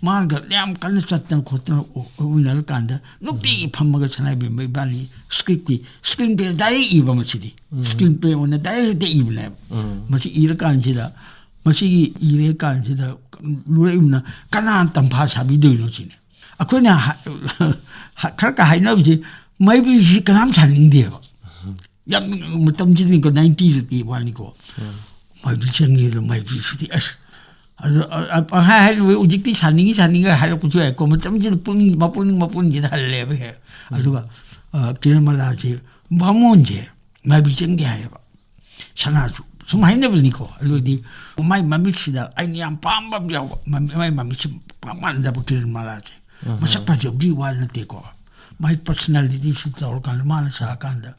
ꯃꯥꯒ ꯌꯥꯝ ꯀꯟꯅ ꯆꯠꯇꯅ ꯈꯣꯠꯇꯅ ꯎ- ꯎꯅꯔꯀꯥꯟꯗ ꯅꯨꯡꯇꯤꯒꯤ ꯐꯝꯃꯒ ꯁꯅꯥꯏꯕꯦꯝꯕ ꯏꯕꯥꯅꯤ ꯁ꯭ꯀ꯭ꯔꯤꯞꯀꯤ ꯁ꯭ꯀ꯭ꯔꯤꯟ ꯄ꯭ꯂꯦ ꯗꯥꯏꯔꯦꯛ ꯏꯕ ꯃꯁꯤꯗꯤ꯫ ꯁ꯭ꯀ꯭ꯔꯤꯟ ꯄ꯭ꯂꯦ ꯑꯣꯏꯅ ꯗꯥꯏꯔꯦꯛ ꯍꯦꯛꯇ ꯏꯕꯅꯦꯕ꯫ ꯃꯁꯤ ꯏꯔꯀꯥꯟꯁꯤꯗ ꯃꯁꯤꯒꯤ ꯏꯔꯀꯥꯟꯁꯤꯗ ꯂꯨꯔꯛꯏꯕꯅ ꯀꯅꯥ ꯇꯝꯐꯥ ꯁꯥꯕꯤꯗꯣꯏꯅꯣ ꯁꯤꯅꯤ꯫ ꯑꯩꯈꯣꯏꯅ ꯍ- ꯍ- ꯈꯔ ꯈ ꯍꯥꯏꯅꯕꯁꯦ ꯃꯥꯏꯕꯤꯁꯤ ꯀꯅꯥꯝ ꯁꯥꯅꯤꯡꯗꯦꯕ꯫ ꯌꯥꯝ ꯃꯇꯝꯁꯤꯗꯅꯤꯀꯣ ꯅꯥꯏꯟꯇꯤꯁꯀꯤ ꯋꯥꯅꯤꯀꯣ꯫ ꯃꯥꯏꯕꯤ ꯆꯪꯉꯦꯗ ꯃꯥꯏꯕꯤꯁꯤꯗꯤ ꯑꯁ ꯑꯗꯣ ꯑ- ꯑ- ꯄꯪꯍꯥꯏ ꯍꯥꯏꯔꯨꯕ ꯍꯧꯖꯤꯛꯇꯤ ꯁꯥꯅꯤꯡꯉꯤ ꯁꯥꯅꯤꯡꯉꯤ ꯍꯥꯏꯔꯛꯄꯁꯨ ꯌꯥꯏꯀꯣ꯫ ꯃꯇꯝꯁꯤꯗ ꯄꯨꯛꯅꯤꯡ ꯃꯄꯨꯛꯅꯤꯡ ꯃꯄꯨꯟꯁꯤꯗ ꯍꯜꯂꯦꯕ ꯍꯦꯛ꯫ ꯑꯗꯨꯒ ꯑ, ꯀꯤꯔꯟꯃꯂꯥꯁꯦ ꯕꯥꯃꯣꯟꯁꯦ ꯃꯥꯏꯕꯤ ꯆꯪꯗꯦ ꯍꯥꯏꯌꯦꯕ꯫ ꯁꯅꯥꯁꯨ ꯁꯨꯝ ꯍꯥꯏꯅꯕꯅꯤꯀꯣ꯫ ꯑꯗꯨꯗꯤ ꯃꯥꯏ ꯃꯃꯤꯠꯁꯤꯗ ꯑꯩꯅ ꯌꯥꯝ ꯄꯥꯝꯕ ꯑꯃ ꯌꯥꯎꯕ꯫ ꯃꯃꯤ- ꯃꯥꯏ ꯃꯃꯤꯠꯁꯤ ꯄꯥꯝꯃꯥꯟꯗꯕ ꯀꯤꯔꯟꯃꯂꯥꯁꯦ꯫ ꯃꯁꯛ ꯐꯖꯕꯒꯤ ꯋꯥ ꯅꯠꯇꯦꯀꯣ꯫ ꯃꯥꯏ ꯄꯔꯁꯅꯦꯂꯤꯇꯤꯁꯤ ꯇꯧꯔꯀꯥꯟꯗ ꯃꯥꯅ ꯁꯥꯔꯀꯥꯟꯗ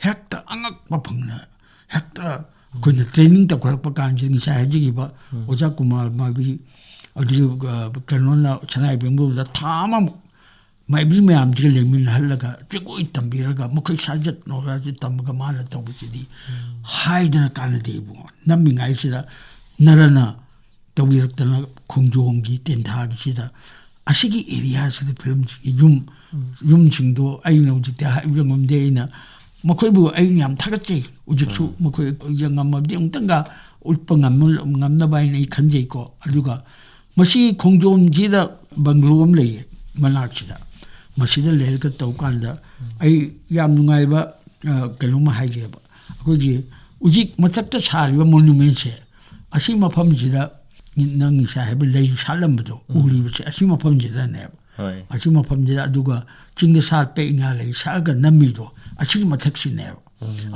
ꯍꯦꯛꯇ ꯑꯉꯛꯄ ꯐꯪꯅ ꯍꯦꯛꯇ ꯑꯩꯈꯣꯏꯅ ꯇ꯭ꯔꯦꯅꯤꯡ ꯇꯧꯈꯠꯂꯛꯄ ꯀꯥꯟꯁꯤꯗ ꯉꯁꯥꯏ ꯍꯥꯏꯖꯈꯤꯕ ꯑꯣꯖꯥ ꯀꯨꯃꯥꯔ ꯃꯥꯒꯤ ꯑꯗꯨꯒ ꯀꯩꯅꯣꯅ ꯁꯅꯥ ꯏꯕꯦꯝꯕꯧꯗ ꯊꯥ ꯑꯃꯃꯨꯛ ꯃꯥꯏꯕꯤ ꯃꯌꯥꯝꯁꯤꯒ ꯂꯩꯃꯤꯟꯅꯍꯜꯂꯒ ꯖꯒꯣꯏ ꯇꯝꯕꯤꯔꯒ ꯃꯈꯣꯏ ꯁꯥꯖꯠ ꯅꯣꯔꯥꯁꯦ ꯇꯝꯃꯒ ꯃꯥꯅ ꯇꯧꯕꯁꯤꯗꯤ ꯍꯥꯏꯗꯅ ꯀꯥꯟꯅꯗꯦ ꯏꯕꯨꯡꯉꯣ꯫ ꯅꯝꯃꯤꯉꯥꯏꯁꯤꯗ ꯅꯔꯅ ꯇꯧꯕꯤꯔꯛꯇꯅ ꯈꯣꯡꯖꯣꯝꯒꯤ ꯇꯦꯟꯊꯥꯒꯤꯁꯤꯗ ꯑꯁꯤꯒꯤ ꯑꯦꯔꯤꯌꯥꯁꯤꯗ ꯐꯤꯂꯝꯁꯤꯒꯤ ꯌꯨꯝ ꯌꯨꯝꯁꯤꯡꯗꯣ ꯑꯩꯅ ꯍꯧꯖꯤꯛꯇꯤ ꯍꯥꯏꯕ ꯉꯝꯗꯦ꯫ ꯑꯩꯅ ꯃꯈꯣꯏꯕꯨ ꯑꯩꯅ ꯌꯥꯝ ꯊꯥꯒꯠꯆꯩ꯫ ꯍꯧꯖꯤꯛꯁꯨ ꯃꯈꯣꯏ ꯌꯦꯡꯉꯝꯃꯕꯗꯤ ꯑꯃꯨꯛꯇꯪꯒ ꯎꯠꯄ ꯉꯝꯅ- ꯉꯝꯅꯕ ꯍꯥꯏꯅ ꯑꯩ ꯈꯟꯖꯩꯀꯣ꯫ ꯑꯗꯨꯒ ꯃꯁꯤ ꯈꯣꯡꯖꯣꯝꯁꯤꯗ ꯕꯪꯒ꯭ꯂꯣ ꯑꯃ ꯂꯩꯌꯦ ꯃꯅꯥꯛꯁꯤꯗ, ꯃꯁꯤꯗ ꯂꯩꯔꯒ ꯇꯧꯀꯥꯟꯗ ꯑꯩ ꯌꯥꯝ ꯅꯨꯡꯉꯥꯏꯕ, ꯑ, ꯀꯩꯅꯣꯝꯃ ꯍꯥꯏꯒꯦꯕ꯫ ꯑꯩꯈꯣꯏꯒꯤ ꯍꯧꯖꯤꯛ ꯃꯊꯛꯇ ꯁꯥꯔꯤꯕ ꯃꯣꯅꯨꯃꯦꯟꯁꯦ, ꯑꯁꯤ ꯃꯐꯝꯁꯤꯗ ꯅꯪ ꯉꯁꯥꯏ ꯍꯥꯏꯕ ꯂꯩ ꯁꯥꯠꯂꯝꯕꯗꯣ, ꯎꯔꯤꯕꯁꯦ ꯑꯁꯤ ꯃꯐꯝꯁꯤꯗꯅꯦꯕ꯫ ꯍꯣꯏ꯫ ꯑꯁꯤ ꯃꯐꯝꯁꯤꯗ, ꯑꯗꯨꯒ ꯆꯤꯡꯗ ꯁꯥꯠꯄ ꯏꯉꯥ ꯂꯩ ꯁꯥꯠꯂꯒ ꯅꯝꯃꯤꯗꯣ ꯑꯁꯤꯒꯤ ꯃꯊꯛꯁꯤꯅꯦꯕ꯫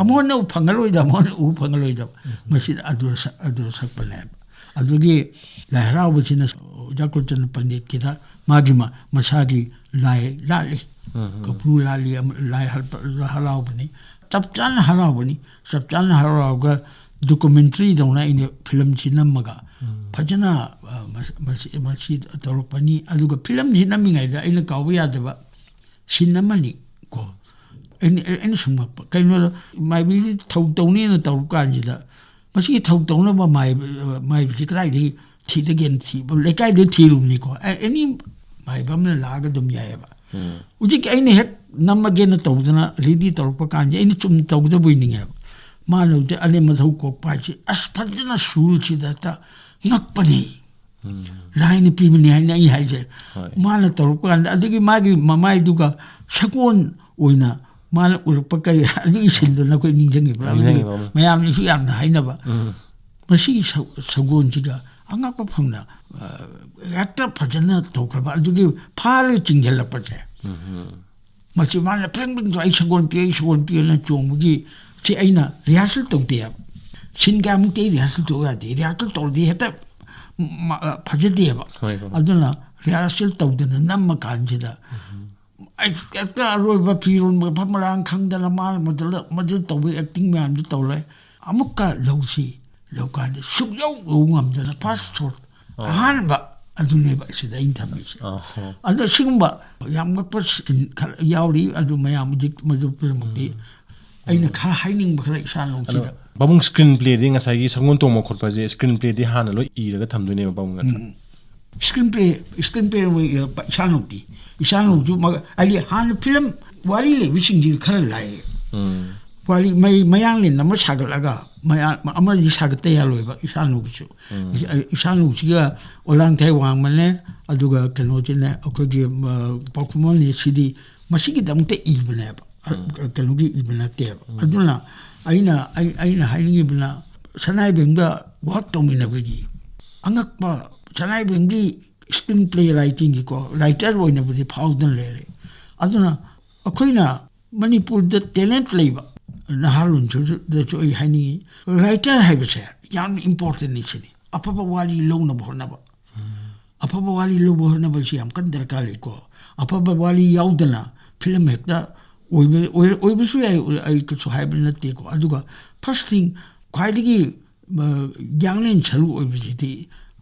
ꯑꯃꯨꯛ ꯍꯟꯅ ꯎ ꯐꯪꯉꯔꯣꯏꯗꯕ, ꯑꯃꯨꯛ ꯍꯟꯅ ꯎ ꯐꯪꯉꯔꯣꯏꯗꯕ꯫ ꯃꯁꯤꯗ ꯑꯗꯨꯗ ꯁꯛ-, ꯑꯗꯨꯗ ꯁꯛꯄꯅꯦꯕ꯫ ꯑꯗꯨꯒꯤ ꯂꯥꯏ ꯍꯔꯥꯎꯕꯁꯤꯅ ꯑꯣꯖꯥ ꯀꯨꯂꯆꯟꯗ ꯄꯟꯗꯤꯠꯀꯤꯗ ꯃꯥꯒꯤ ꯃ-, ꯃꯁꯥꯒꯤ ꯂꯥꯏ ꯂꯥꯠꯂꯤ꯫ ꯀꯄꯨ ꯂꯥꯠꯂꯤ, ꯑꯃ-, ꯂꯥꯏ ꯍꯔ-, ꯍꯔꯥꯎꯕꯅꯤ꯫ ꯆꯞ ꯆꯥꯅ ꯍꯔꯥꯎꯕꯅꯤ꯫ ꯆꯞ ꯆꯥꯅ ꯍꯔꯥꯎꯔꯒ ꯗꯣꯀꯨꯃꯦꯟꯇꯔꯤꯗꯧꯅ ꯑꯩꯅ ꯐꯤꯂꯝꯁꯤ ꯅꯝꯃꯒ ꯐꯖꯅ, ꯑ, ꯃꯁ-, ꯃꯁꯤ, ꯃꯁꯤ ꯇꯧꯔꯛꯄꯅꯤ꯫ ꯑꯗꯨꯒ ꯐꯤꯂꯝꯁꯤ ꯅꯝꯃꯤꯉꯩꯗ ꯑꯩꯅ ꯀꯥꯎꯕ ꯌꯥꯗꯕ ꯁꯤꯟ ꯑꯃꯅꯤ ꯀꯣ꯫ ꯑꯩꯅ, ꯑꯩꯅ ꯁꯨꯝꯃꯛꯄ ꯀꯩꯅꯣꯗ ꯃꯥꯏꯕꯤꯁꯤ ꯊꯧ ꯇꯧꯅꯦꯅ ꯇꯧꯔ ꯀꯥꯟꯁꯤꯗ ꯃꯁꯤꯒꯤ ꯊꯧ ꯇꯧꯅꯕ ꯃꯥꯏ-, ꯃꯥꯏꯕꯤꯁꯤ ꯀꯗꯥꯏꯗꯒꯤ ꯊꯤꯗꯒꯦꯅ ꯊꯤꯕ, ꯂꯩꯀꯥꯏꯗ ꯊꯤꯔꯨꯕꯅꯤꯀꯣ꯫ ꯑꯦ-, ꯑꯦꯅꯤ ꯃꯥꯏꯕ ꯑꯃꯅ ꯂꯥꯛꯑꯒ ꯑꯗꯨꯝ ꯌꯥꯏꯑꯕ꯫ ꯍꯧꯖꯤꯛ ꯑꯩꯅ ꯍꯦꯛ ꯅꯝꯃꯒꯦꯅ ꯇꯧꯗꯅ ꯔꯦꯗꯤ ꯇꯧꯔꯛꯄ ꯀꯥꯟꯁꯦ ꯑꯩꯅ ꯆꯨꯝꯅ ꯇꯧꯒꯗꯕ ꯑꯣꯏꯅꯤꯡꯉꯦꯕ꯫ ꯃꯥꯅ ꯍꯧꯖꯤꯛ ꯑꯂꯦꯝ ꯃꯊꯧ ꯀꯣꯛꯄ ꯍꯥꯏꯁꯦ ꯑꯁ ꯐꯖꯅ ꯁꯨꯔꯁꯤꯗ ꯍꯦꯛꯇ ꯉꯛꯄꯅꯦ꯫ ꯂꯥꯏꯅ ꯄꯤꯕꯅꯤ ꯍꯥꯏꯅ ꯑꯩ ꯍꯥꯏꯖꯩ꯫ ꯍꯣꯏ꯫ ꯃꯥꯅ ꯇꯧꯔꯛꯄ ꯀꯥꯟꯗ ꯑꯗꯨꯒꯤ ꯃꯥꯒꯤ ꯃꯃꯥꯏꯗꯨꯒ ꯁꯒꯣꯜ ꯑꯣꯏꯅ ꯃꯥꯅ ꯎꯔꯛꯄ ꯀꯔꯤ ꯑꯗꯨꯒꯤ ꯁꯤꯟꯗꯣ ꯅꯈꯣꯏ ꯅꯤꯡꯁꯤꯡꯉꯤꯕ꯭ꯔꯥ? ꯅꯤꯡꯁꯤꯡꯉꯤ, ꯃꯔꯨꯞ꯫ ꯃꯌꯥꯝꯅꯁꯨ ꯌꯥꯝꯅ ꯍꯥꯏꯅꯕ꯫ ꯎꯝ꯫ ꯃꯁꯤꯒꯤ ꯁ-, ꯁꯒꯣꯜꯁꯤꯒ ꯑꯉꯛꯄ ꯐꯪꯅ, ꯑ, ꯍꯦꯛꯇ ꯐꯖꯅ ꯇꯧꯈ꯭ꯔꯕ꯫ ꯑꯗꯨꯒꯤ ꯐꯥꯔꯒ ꯆꯤꯡꯁꯤꯜꯂꯛꯄꯁꯦ꯫ ꯃꯁꯤ ꯃꯥꯅ ꯄ꯭ꯔꯤꯡ ꯄ꯭ꯔꯤꯡ ꯇꯧ, "ꯑꯩ ꯁꯒꯣꯜ ꯄꯤꯌꯨ, ꯑꯩ ꯁꯒꯣꯜ ꯄꯤꯌꯨꯅ" ꯆꯣꯡꯕꯒꯤ ꯁꯤ ꯑꯩꯅ ꯔꯤꯍꯥꯔꯁꯦꯜ ꯇꯧꯗꯦꯕ꯫ ꯁꯤꯟ ꯀꯌꯥꯃꯨꯛꯇꯤ ꯑꯩ ꯔꯤꯍꯥꯔꯁꯦꯜ ꯇꯧ ꯌꯥꯗꯦ꯫ ꯔꯤꯍꯥꯔꯁꯦꯜ ꯇꯧꯔꯗꯤ ꯍꯦꯛꯇ ꯃ-, ꯐꯖꯗꯦꯕ꯫ ꯍꯣꯏ, ꯍꯣꯏ꯫ ꯑꯗꯨꯅ ꯔꯤꯍꯥꯔꯁꯦꯜ ꯇꯧꯗꯅ ꯅꯝꯃ ꯀꯥꯟꯁꯤꯗ ꯑꯩ ꯍꯦꯛꯇ ꯑꯔꯣꯏꯕ ꯐꯤꯔꯣꯟ ꯃꯐꯝ ꯃꯔꯥꯡ ꯈꯪꯗꯅ ꯃꯥꯅ ꯃꯗꯨꯗ, ꯃꯗꯨ ꯇꯧꯕ ꯑꯦꯛꯇꯤꯡ ꯃꯌꯥꯝꯗꯨ ꯇꯧꯔꯦ꯫ ꯑꯃꯨꯛꯀ ꯂꯧꯁꯤ, ꯂꯧ ꯀꯥꯟꯗ ꯁꯨꯛꯌꯧ ꯌꯧ ꯉꯝꯗꯅ ꯐꯥꯔꯁ ꯁꯣ ꯑꯍꯥꯟꯕ ꯑꯗꯨꯅꯦꯕ ꯁꯤꯗ ꯑꯩꯅ ꯊꯝꯃꯤꯁꯦ꯫ ꯑꯗꯣ ꯁꯤꯒꯨꯝꯕ ꯌꯥꯝ ꯉꯛꯄ ꯁꯤꯟ ꯈꯔ ꯌꯥꯎꯔꯤ꯫ ꯑꯗꯨ ꯃꯌꯥꯝ ꯍꯧꯖꯤꯛ ꯃꯗꯨ ꯄꯨꯝꯅꯃꯛꯇꯤ ꯑꯩꯅ ꯈꯔ ꯍꯥꯏꯅꯤꯡꯕ ꯈꯔ ꯏꯁꯥ ꯑꯗꯣ ꯅꯨꯡꯁꯤꯗ ꯄꯥꯕꯨꯡ ꯁ꯭ꯀ꯭ꯔꯤꯟ ꯄ꯭ꯂꯦꯗꯤ ꯉꯁꯥꯏꯒꯤ ꯁꯒꯣꯜ ꯇꯣꯡꯕ ꯈꯣꯠꯄꯁꯦ ꯁ꯭ꯀ꯭ꯔꯤꯟ ꯄ꯭ꯂꯦꯗꯤ ꯍꯥꯟꯅ ꯂꯣꯏ ꯏꯔꯒ ꯊꯝꯗꯣꯏꯅꯦꯕ ꯄꯥꯕꯨꯡ ꯅꯠꯇ꯭ꯔꯥ? ꯁ꯭ꯀ꯭ꯔꯤꯟ ꯄ꯭ꯂꯦ ꯁ꯭ꯀ꯭ꯔꯤꯟ ꯄ꯭ꯂꯦ ꯑꯣꯏ ꯏꯔꯛꯄ ꯏꯁꯥꯅꯧꯗꯤ ꯏꯁꯥꯅꯧꯁꯨ ꯃꯒ ꯍꯥꯏꯗꯤ ꯍꯥꯟꯅ ꯐꯤꯂꯝ ꯋꯥꯔꯤ ꯂꯩꯕꯁꯤꯡꯁꯤ ꯈꯔ ꯂꯥꯛꯑꯦ꯫ ꯋꯥꯔꯤ ꯃꯩ ꯃꯌꯥꯡꯂꯦꯟ ꯑꯃ ꯁꯥꯒꯠꯂꯒ ꯃꯌꯥ ꯑꯃꯗꯤ ꯁꯥꯒꯠꯇ ꯌꯥꯔꯣꯏꯕ ꯏꯁꯥꯅꯧꯒꯤꯁꯨ꯫ ꯏꯁꯥꯅꯧꯁꯤꯒ ꯑꯣꯂꯥꯡꯊꯥꯏ ꯋꯥꯡꯃꯅꯦ, ꯑꯗꯨꯒ ꯀꯩꯅꯣꯁꯤꯅꯦ ꯑꯩꯈꯣꯏꯒꯤ ꯄꯥꯎꯈꯨꯝꯕꯅꯦ, ꯁꯤꯗꯤ ꯃꯁꯤꯒꯤꯗꯃꯛꯇ ꯏꯕꯅꯦꯕ꯫ ꯀꯩꯅꯣꯒꯤ ꯏꯕ ꯅꯠꯇꯦꯕ꯫ ꯑꯗꯨꯅ ꯑꯩꯅ ꯑꯩ- ꯑꯩꯅ ꯍꯥꯏꯅꯤꯡꯉꯤꯕꯅ ꯁꯅꯥꯏꯕꯦꯝꯒ ꯋꯥꯔꯛ ꯇꯧꯃꯤꯟꯅꯕꯒꯤ ꯑꯉꯛꯄ, ꯁꯅꯥꯏꯕꯦꯝꯒꯤ ꯁ꯭ꯀ꯭ꯔꯤꯟ ꯄ꯭ꯂꯦ ꯔꯥꯏꯇꯤꯡꯒꯤꯀꯣ ꯔꯥꯏꯇꯔ ꯑꯣꯏꯅꯕꯨꯗꯤ ꯐꯥꯎꯗꯅ ꯂꯩꯔꯦ꯫ ꯑꯗꯨꯅ ꯑꯩꯈꯣꯏꯅ ꯃꯅꯤꯄꯨꯔꯗ ꯇꯦꯂꯦꯟꯠ ꯂꯩꯕ ꯅꯍꯥꯔꯣꯟꯁꯤꯡꯗꯁꯨ ꯑꯩ ꯍꯥꯏꯅꯤꯡꯉꯤ, ꯔꯥꯏꯇꯔ ꯍꯥꯏꯕꯁꯦ ꯌꯥꯝꯅ ꯏꯝꯄꯣꯔꯇꯦꯟꯅꯤ ꯁꯤꯅꯤ꯫ ꯑꯐꯕ ꯋꯥꯔꯤ ꯂꯧꯅꯕ ꯍꯣꯠꯅꯕ, ꯑꯐꯕ ꯋꯥꯔꯤ ꯂꯧꯕ ꯍꯣꯠꯅꯕꯁꯤ ꯌꯥꯝ ꯀꯟꯅ ꯗꯔꯀꯥꯔ ꯂꯩꯀꯣ꯫ ꯑꯐꯕ ꯋꯥꯔꯤ ꯌꯥꯎꯗꯅ ꯐꯤꯂꯝ ꯍꯦꯛꯇ ꯑꯣꯏꯕ ꯑꯣꯏ- ꯑꯣꯏꯕꯁꯨ ꯌꯥꯏ, ꯑꯩ ꯀꯩꯁꯨ ꯍꯥꯏꯕ ꯅꯠꯇꯦꯀꯣ꯫ ꯑꯗꯨꯒ ꯐꯥꯔꯁ ꯊꯤꯡ, ꯈ꯭ꯋꯥꯏꯗꯒꯤ ꯌꯥꯡꯂꯦꯟ ꯁꯔꯨ ꯑꯣꯏꯕꯁꯤꯗꯤ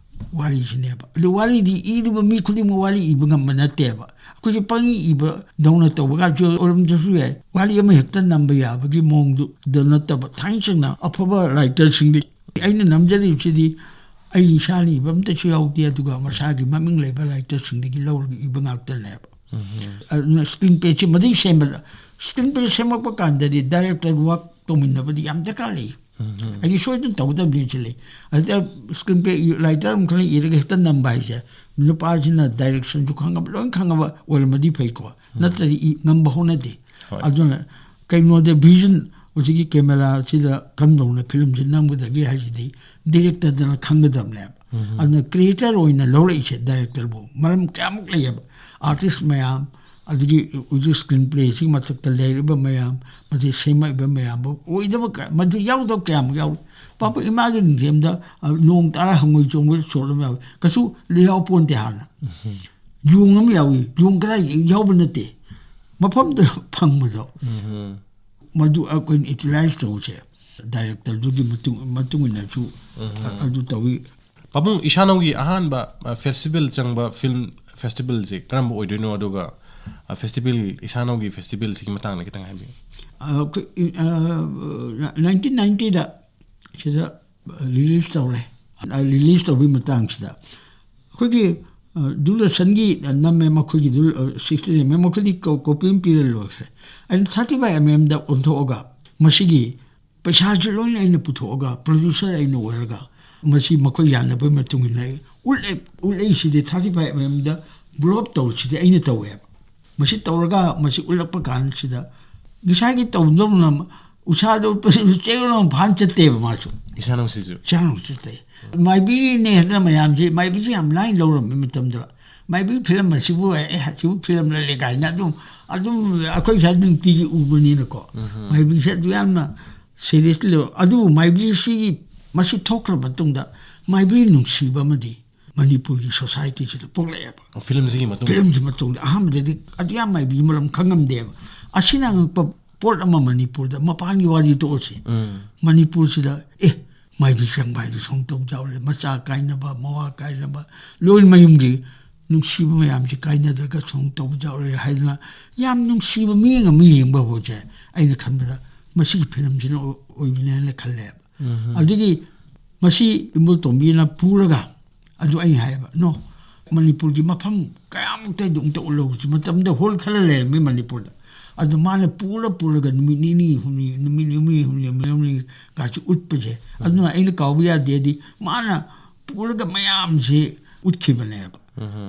ꯋꯥꯔꯤꯁꯤꯅꯦꯕ꯫ ꯑꯗꯨ ꯋꯥꯔꯤꯗꯤ ꯏꯔꯤꯕ ꯃꯤ ꯈꯨꯗꯤꯡꯃꯛ ꯋꯥꯔꯤ ꯏꯕ ꯉꯝꯕ ꯅꯠꯇꯦꯕ꯫ ꯑꯩꯈꯣꯏꯁꯦ ꯄꯪꯏ ꯏꯕꯗꯧꯅ ꯇꯧꯕꯒꯁꯨ ꯑꯣꯏꯔꯝꯗ꯭ꯔꯁꯨ ꯌꯥꯏ꯫ ꯋꯥꯔꯤ ꯑꯃ ꯍꯦꯛꯇ ꯅꯝꯕ ꯌꯥꯕꯒꯤ ꯃꯑꯣꯡꯗꯨꯗ ꯅꯠꯇꯕ, ꯊꯥꯏꯅ ꯁꯦꯡꯅ ꯑꯐꯕ ꯔꯥꯏꯇꯔꯁꯤꯡꯗꯤ ꯑꯩꯅ ꯅꯝꯖꯔꯤꯕꯁꯤꯗꯤ ꯑꯩ ꯏꯁꯥꯅ ꯏꯕ ꯑꯝꯇꯁꯨ ꯌꯥꯎꯗꯦ, ꯑꯗꯨꯒ ꯃꯁꯥꯒꯤ ꯃꯃꯤꯡ ꯂꯩꯕ ꯔꯥꯏꯇꯔꯁꯤꯡꯗꯒꯤ ꯂꯧꯔꯒ ꯏꯕ ꯉꯥꯛꯇꯅꯦꯕ꯫ ꯑꯗꯨꯅ ꯁ꯭ꯀ꯭ꯔꯤꯟ ꯄ꯭ꯂꯦꯁꯤ ꯃꯗꯨꯒꯤ ꯁꯦꯝꯕꯗ, ꯁ꯭ꯀ꯭ꯔꯤꯟ ꯄ꯭ꯂꯦ ꯁꯦꯝꯃꯛꯄ ꯀꯥꯟꯗꯗꯤ ꯗꯥꯏꯔꯦꯛꯇꯔ ꯋꯥꯔꯛ ꯇꯧꯃꯤꯟꯅꯕꯗꯤ ꯌꯥꯝ ꯗꯔꯀꯥꯔ ꯂꯩ꯫ ꯑꯩꯗꯤ ꯁꯣꯏꯗꯅ ꯇꯧꯒꯗꯕꯅꯤ ꯁꯤ ꯂꯩ꯫ ꯑꯗꯨꯗ ꯁ꯭ꯀ꯭ꯔꯤꯟ ꯄ꯭ꯂꯦ ꯔꯥꯏꯇꯔ ꯑꯃꯈꯛꯅ ꯏꯔꯒ ꯍꯦꯛꯇ ꯅꯝꯕ ꯍꯥꯏꯁꯦ, ꯅꯨꯄꯥꯁꯤꯅ ꯗꯥꯏꯔꯦꯛꯁꯟꯁꯨ ꯈꯪꯉꯕ, ꯂꯣꯏ ꯈꯪꯉꯕ ꯑꯣꯏꯔꯝꯃꯗꯤ ꯐꯩꯀꯣ, ꯅꯠꯇ꯭ꯔꯗꯤ ꯏ- ꯉꯝꯕ ꯍꯧꯅꯗꯦ꯫ ꯑꯗꯨꯅ ꯀꯩꯅꯣꯗ ꯚꯤꯖꯟ, ꯍꯧꯖꯤꯛꯀꯤ ꯀꯦꯃꯦꯔꯥꯁꯤꯗ ꯀꯝꯗꯧꯅ ꯐꯤꯂꯝꯁꯤ ꯅꯝꯒꯗꯒꯦ ꯍꯥꯏꯁꯤꯗꯤ ꯗꯤꯔꯦꯛꯇꯔꯗꯅ ꯈꯪꯒꯗꯕꯅꯦꯕ꯫ ꯑꯗꯨꯅ ꯀ꯭ꯔꯤꯌꯦꯇꯔ ꯑꯣꯏꯅ ꯂꯧꯔꯛꯏꯁꯦ ꯗꯥꯏꯔꯦꯛꯇꯔꯕꯨ ꯃꯔꯝ ꯀꯌꯥꯃꯨꯛ ꯂꯩꯌꯦꯕ꯫ ꯑꯥꯔꯇꯤꯁ ꯃꯌꯥꯝ, ꯑꯗꯒꯤ ꯍꯧꯖꯤꯛ ꯁ꯭ꯀ꯭ꯔꯤꯟ ꯄ꯭ꯂꯦꯁꯤꯒꯤ ꯃꯊꯛꯇ ꯂꯩꯔꯤꯕ ꯃꯌꯥꯝ, ꯃꯁꯤ ꯁꯦꯝꯃꯛꯏꯕ ꯃꯌꯥꯝꯕꯨ ꯑꯣꯏꯗꯕ ꯀꯌꯥ-, ꯃꯗꯨ ꯌꯥꯎꯗꯕ ꯀꯌꯥꯃꯨꯛ ꯌꯥꯎꯏ꯫ ꯄꯥꯄꯨ ꯏꯃꯥꯒꯤ ꯅꯤꯡꯊꯦꯝꯗ, ꯑ, ꯅꯣꯡ ꯇꯥꯔ ꯍꯪꯉꯣꯏ ꯆꯣꯡꯕ ꯁꯣꯠ ꯑꯃ ꯌꯥꯎꯏ꯫ ꯀꯩꯁꯨ ꯂꯩꯍꯥꯎ ꯄꯣꯟꯇꯦ ꯍꯥꯟꯅ꯫ ꯌꯣꯡ ꯑꯃ ꯌꯥꯎꯏ꯫ ꯌꯣꯡ ꯀꯗꯥꯏ ꯌꯥꯎꯕ ꯅꯠꯇꯦ꯫ ꯃꯐꯝꯗꯨꯗ ꯐꯪꯕꯗꯣ꯫ ꯃꯗꯨ ꯑꯩꯈꯣꯏꯅ ꯌꯨꯇꯤꯂꯥꯏꯁ ꯇꯧꯁꯦ꯫ ꯗꯥꯏꯔꯦꯛꯇꯔꯗꯨꯒꯤ ꯃꯇꯨꯡ, ꯃꯇꯨꯡ ꯏꯟꯅꯁꯨ ꯑ-, ꯑꯗꯨ ꯇꯧꯏ꯫ ꯄꯥꯕꯨꯡ, ꯏꯁꯥꯅꯧꯒꯤ ꯑꯍꯥꯟꯕ ꯐꯦꯁꯇꯤꯚꯦꯜ ꯆꯪꯕ ꯐꯤꯜꯝ ꯐꯦꯁꯇꯤꯚꯦꯜꯁꯦ ꯀꯔꯝꯕ ꯑꯣꯏꯗꯣꯏꯅꯣ? ꯑꯗꯨꯒ ꯐꯦꯁꯇꯤꯚꯦꯜ, ꯏꯁꯥꯅꯧꯒꯤ ꯐꯦꯁꯇꯤꯚꯦꯜꯁꯤꯒꯤ ꯃꯇꯥꯡꯗ ꯈꯤꯇꯪ ꯍꯥꯏꯕꯤꯌꯨ꯫ ꯅꯥꯏꯟꯇꯤꯟ ꯅꯥꯏꯟꯇꯤꯗ ꯁꯤꯗ ꯔꯤꯂꯤꯁ ꯇꯧꯔꯦ꯫ ꯔꯤꯂꯤꯁ ꯇꯧꯕꯒꯤ ꯃꯇꯥꯡꯁꯤꯗ ꯑꯩꯈꯣꯏꯒꯤ ꯗꯨꯔꯗꯔꯁꯟꯒꯤ ꯅꯝꯃꯦ, ꯃꯈꯣꯏꯒꯤ ꯁꯤꯛꯁꯇꯤꯟ ꯑꯦꯝ ꯑꯦꯝ, ꯃꯈꯣꯏꯗꯤ ꯀꯣꯄꯤ ꯑꯃ ꯄꯤꯔ ꯂꯣꯏꯈ꯭ꯔꯦ꯫ ꯑꯩꯅ ꯊꯥꯔꯇꯤ ꯐꯥꯏꯚ ꯑꯦꯝ ꯑꯦꯝꯗ ꯑꯣꯟꯊꯣꯛꯑꯒ ꯃꯁꯤꯒꯤ ꯄꯩꯁꯥꯁꯨ ꯂꯣꯏꯅ ꯑꯩꯅ ꯄꯨꯊꯣꯛꯑꯒ, ꯄ꯭ꯔꯣꯗ꯭ꯌꯨꯁꯔ ꯑꯩꯅ ꯑꯣꯏꯔꯒ, ꯃꯁꯤ ꯃꯈꯣꯏ ꯌꯥꯅꯕꯒꯤ ꯃꯇꯨꯡ ꯏꯟꯅ ꯑꯩ ꯎꯠꯂꯦ꯫ ꯎꯠꯂꯛꯏꯁꯤꯗꯤ ꯊꯥꯔꯇꯤ ꯐꯥꯏꯚ ꯑꯦꯝ ꯑꯦꯝꯗ ꯕ꯭ꯂꯣꯞ ꯇꯧꯔꯤꯁꯤꯗꯤ ꯑꯩꯅ ꯇꯧꯋꯦꯕ꯫ ꯃꯁꯤ ꯇꯧꯔꯒ, ꯃꯁꯤ ꯎꯠꯂꯛꯄ ꯀꯥꯟꯁꯤꯗ ꯉꯁꯥꯏꯒꯤ ꯇꯧꯗꯧꯅ ꯎꯁꯥꯗ ꯎꯠꯄꯁꯤꯁꯨ ꯆꯦꯛ ꯂꯥꯎꯅ ꯐꯥꯟ ꯆꯠꯇꯦꯕ ꯃꯥꯁꯨ꯫ ꯏꯁꯥꯅꯧꯁꯤꯁꯨ꯫ ꯆꯥꯅꯧ ꯆꯠꯇꯦ꯫ ꯃꯥꯏꯕꯤꯅꯦ ꯍꯥꯏꯗꯅ ꯃꯌꯥꯝꯁꯦ, ꯃꯥꯏꯕꯤꯁꯦ ꯌꯥꯝ ꯂꯥꯏꯅ ꯂꯧꯔꯝꯃꯤ ꯃꯇꯝꯗꯨꯗ꯫ ꯃꯥꯏꯕꯤ ꯐꯤꯂꯝ ꯑꯁꯤꯕꯨ, ꯑꯦ, ꯑꯁꯤꯕꯨ ꯐꯤꯂꯝ ꯂꯩ ꯀꯥꯏꯅ ꯑꯗꯨꯝ, ꯑꯗꯨꯝ ꯑꯩꯈꯣꯏ ꯁ꯭ꯋꯥꯏꯗ ꯅꯨꯡꯇꯤꯒꯤ ꯎꯕꯅꯤꯅꯀꯣ꯫ ꯃꯥꯏꯕꯤꯁꯦ ꯑꯗꯨ ꯌꯥꯝꯅ ꯁꯦꯔꯤꯌꯁꯂꯤ ꯂꯧ-, ꯑꯗꯨꯕꯨ ꯃꯥꯏꯕꯤꯁꯤꯒꯤ ꯃꯁꯤ ꯊꯣꯛꯈ꯭ꯔ ꯃꯇꯨꯡꯗ ꯃꯥꯏꯕꯤ ꯅꯨꯡꯁꯤꯕ ꯑꯃꯗꯤ ꯃꯅꯤꯄꯨꯔꯒꯤ ꯁꯣꯁꯥꯏꯇꯤꯁꯤꯗ ꯄꯣꯛꯂꯛꯑꯦꯕ꯫ ꯐꯤꯂꯝꯁꯤꯒꯤ ꯃꯇꯨꯡꯗ꯫ ꯐꯤꯂꯝꯁꯤ ꯃꯇꯨꯡꯗ ꯑꯍꯥꯟꯕꯗꯗꯤ ꯑꯗꯨ ꯌꯥꯝ ꯃꯥꯏꯕꯤꯒꯤ ꯃꯔꯝ ꯈꯪꯉꯝꯗꯦꯕ꯫ ꯑꯁꯤꯅ ꯑꯉꯛꯄ ꯄꯣꯠ ꯑꯃ ꯃꯅꯤꯄꯨꯔꯗ ꯃꯄꯥꯟꯒꯤ ꯋꯥꯔꯤ ꯇꯣꯛꯑꯁꯤ꯫ ꯎꯝ꯫ ꯃꯅꯤꯄꯨꯔꯁꯤꯗ ꯑꯦ, ꯃꯥꯏꯕꯤ ꯆꯪꯕ ꯍꯥꯏꯗꯨ ꯁꯨꯝ ꯇꯧꯕ ꯌꯥꯎꯔꯦ, ꯃꯆꯥ ꯀꯥꯏꯅꯕ, ꯃꯋꯥ ꯀꯥꯏꯅꯕ, ꯂꯣꯏ ꯃꯌꯨꯝꯒꯤ ꯅꯨꯡꯁꯤꯕ ꯃꯌꯥꯝꯁꯤ ꯀꯥꯏꯅꯗ꯭ꯔꯒ ꯁꯨꯝ ꯇꯧꯕ ꯌꯥꯎꯔꯦ ꯍꯥꯏꯗꯅ ꯌꯥꯝ ꯅꯨꯡꯁꯤꯕ ꯃꯤꯠꯌꯦꯡ ꯑꯃ ꯌꯦꯡꯕ ꯍꯧꯁꯦ꯫ ꯑꯩꯅ ꯈꯟꯕꯗ ꯃꯁꯤꯒꯤ ꯐꯤꯂꯝꯁꯤꯅ ꯑꯣꯏꯕꯅꯦꯅ ꯈꯜꯂꯦꯕ꯫ ꯑꯗꯨꯒꯤ ꯃꯁꯤ ꯏꯕꯣꯇꯣꯝꯕꯤ ꯅꯝꯄꯨꯔꯒ ꯑꯗꯨ ꯑꯩ ꯍꯥꯏꯌꯦꯕ, "ꯅꯣ, ꯃꯅꯤꯄꯨꯔꯒꯤ ꯃꯐꯝ ꯀꯌꯥꯃꯨꯛꯇ ꯑꯗꯨꯝꯇ ꯎꯠꯂꯧꯁꯤ", ꯃꯇꯝꯗ ꯍꯣꯜ ꯈꯔ ꯂꯩꯔꯝꯃꯤ ꯃꯅꯤꯄꯨꯔꯗ꯫ ꯑꯗꯨ ꯃꯥꯅ ꯄꯨꯔ ꯄꯨꯔꯒ ꯅꯨꯃꯤꯠ ꯅꯤꯅꯤ ꯍꯨꯝꯅꯤ, ꯅꯨꯃꯤꯠ ꯅꯤꯅꯤ ꯍꯨꯝꯅꯤ, ꯅꯨꯃꯤꯠ ꯍꯨꯝꯅꯤ ꯀꯥꯁꯤ ꯎꯠꯄꯁꯦ꯫ ꯑꯗꯨꯅ ꯑꯩꯅ ꯀꯥꯎꯕ ꯌꯥꯗꯦꯗꯤ ꯃꯥꯅ ꯄꯨꯔꯒ ꯃꯌꯥꯝꯁꯦ ꯎꯠꯈꯤꯕꯅꯦꯕ꯫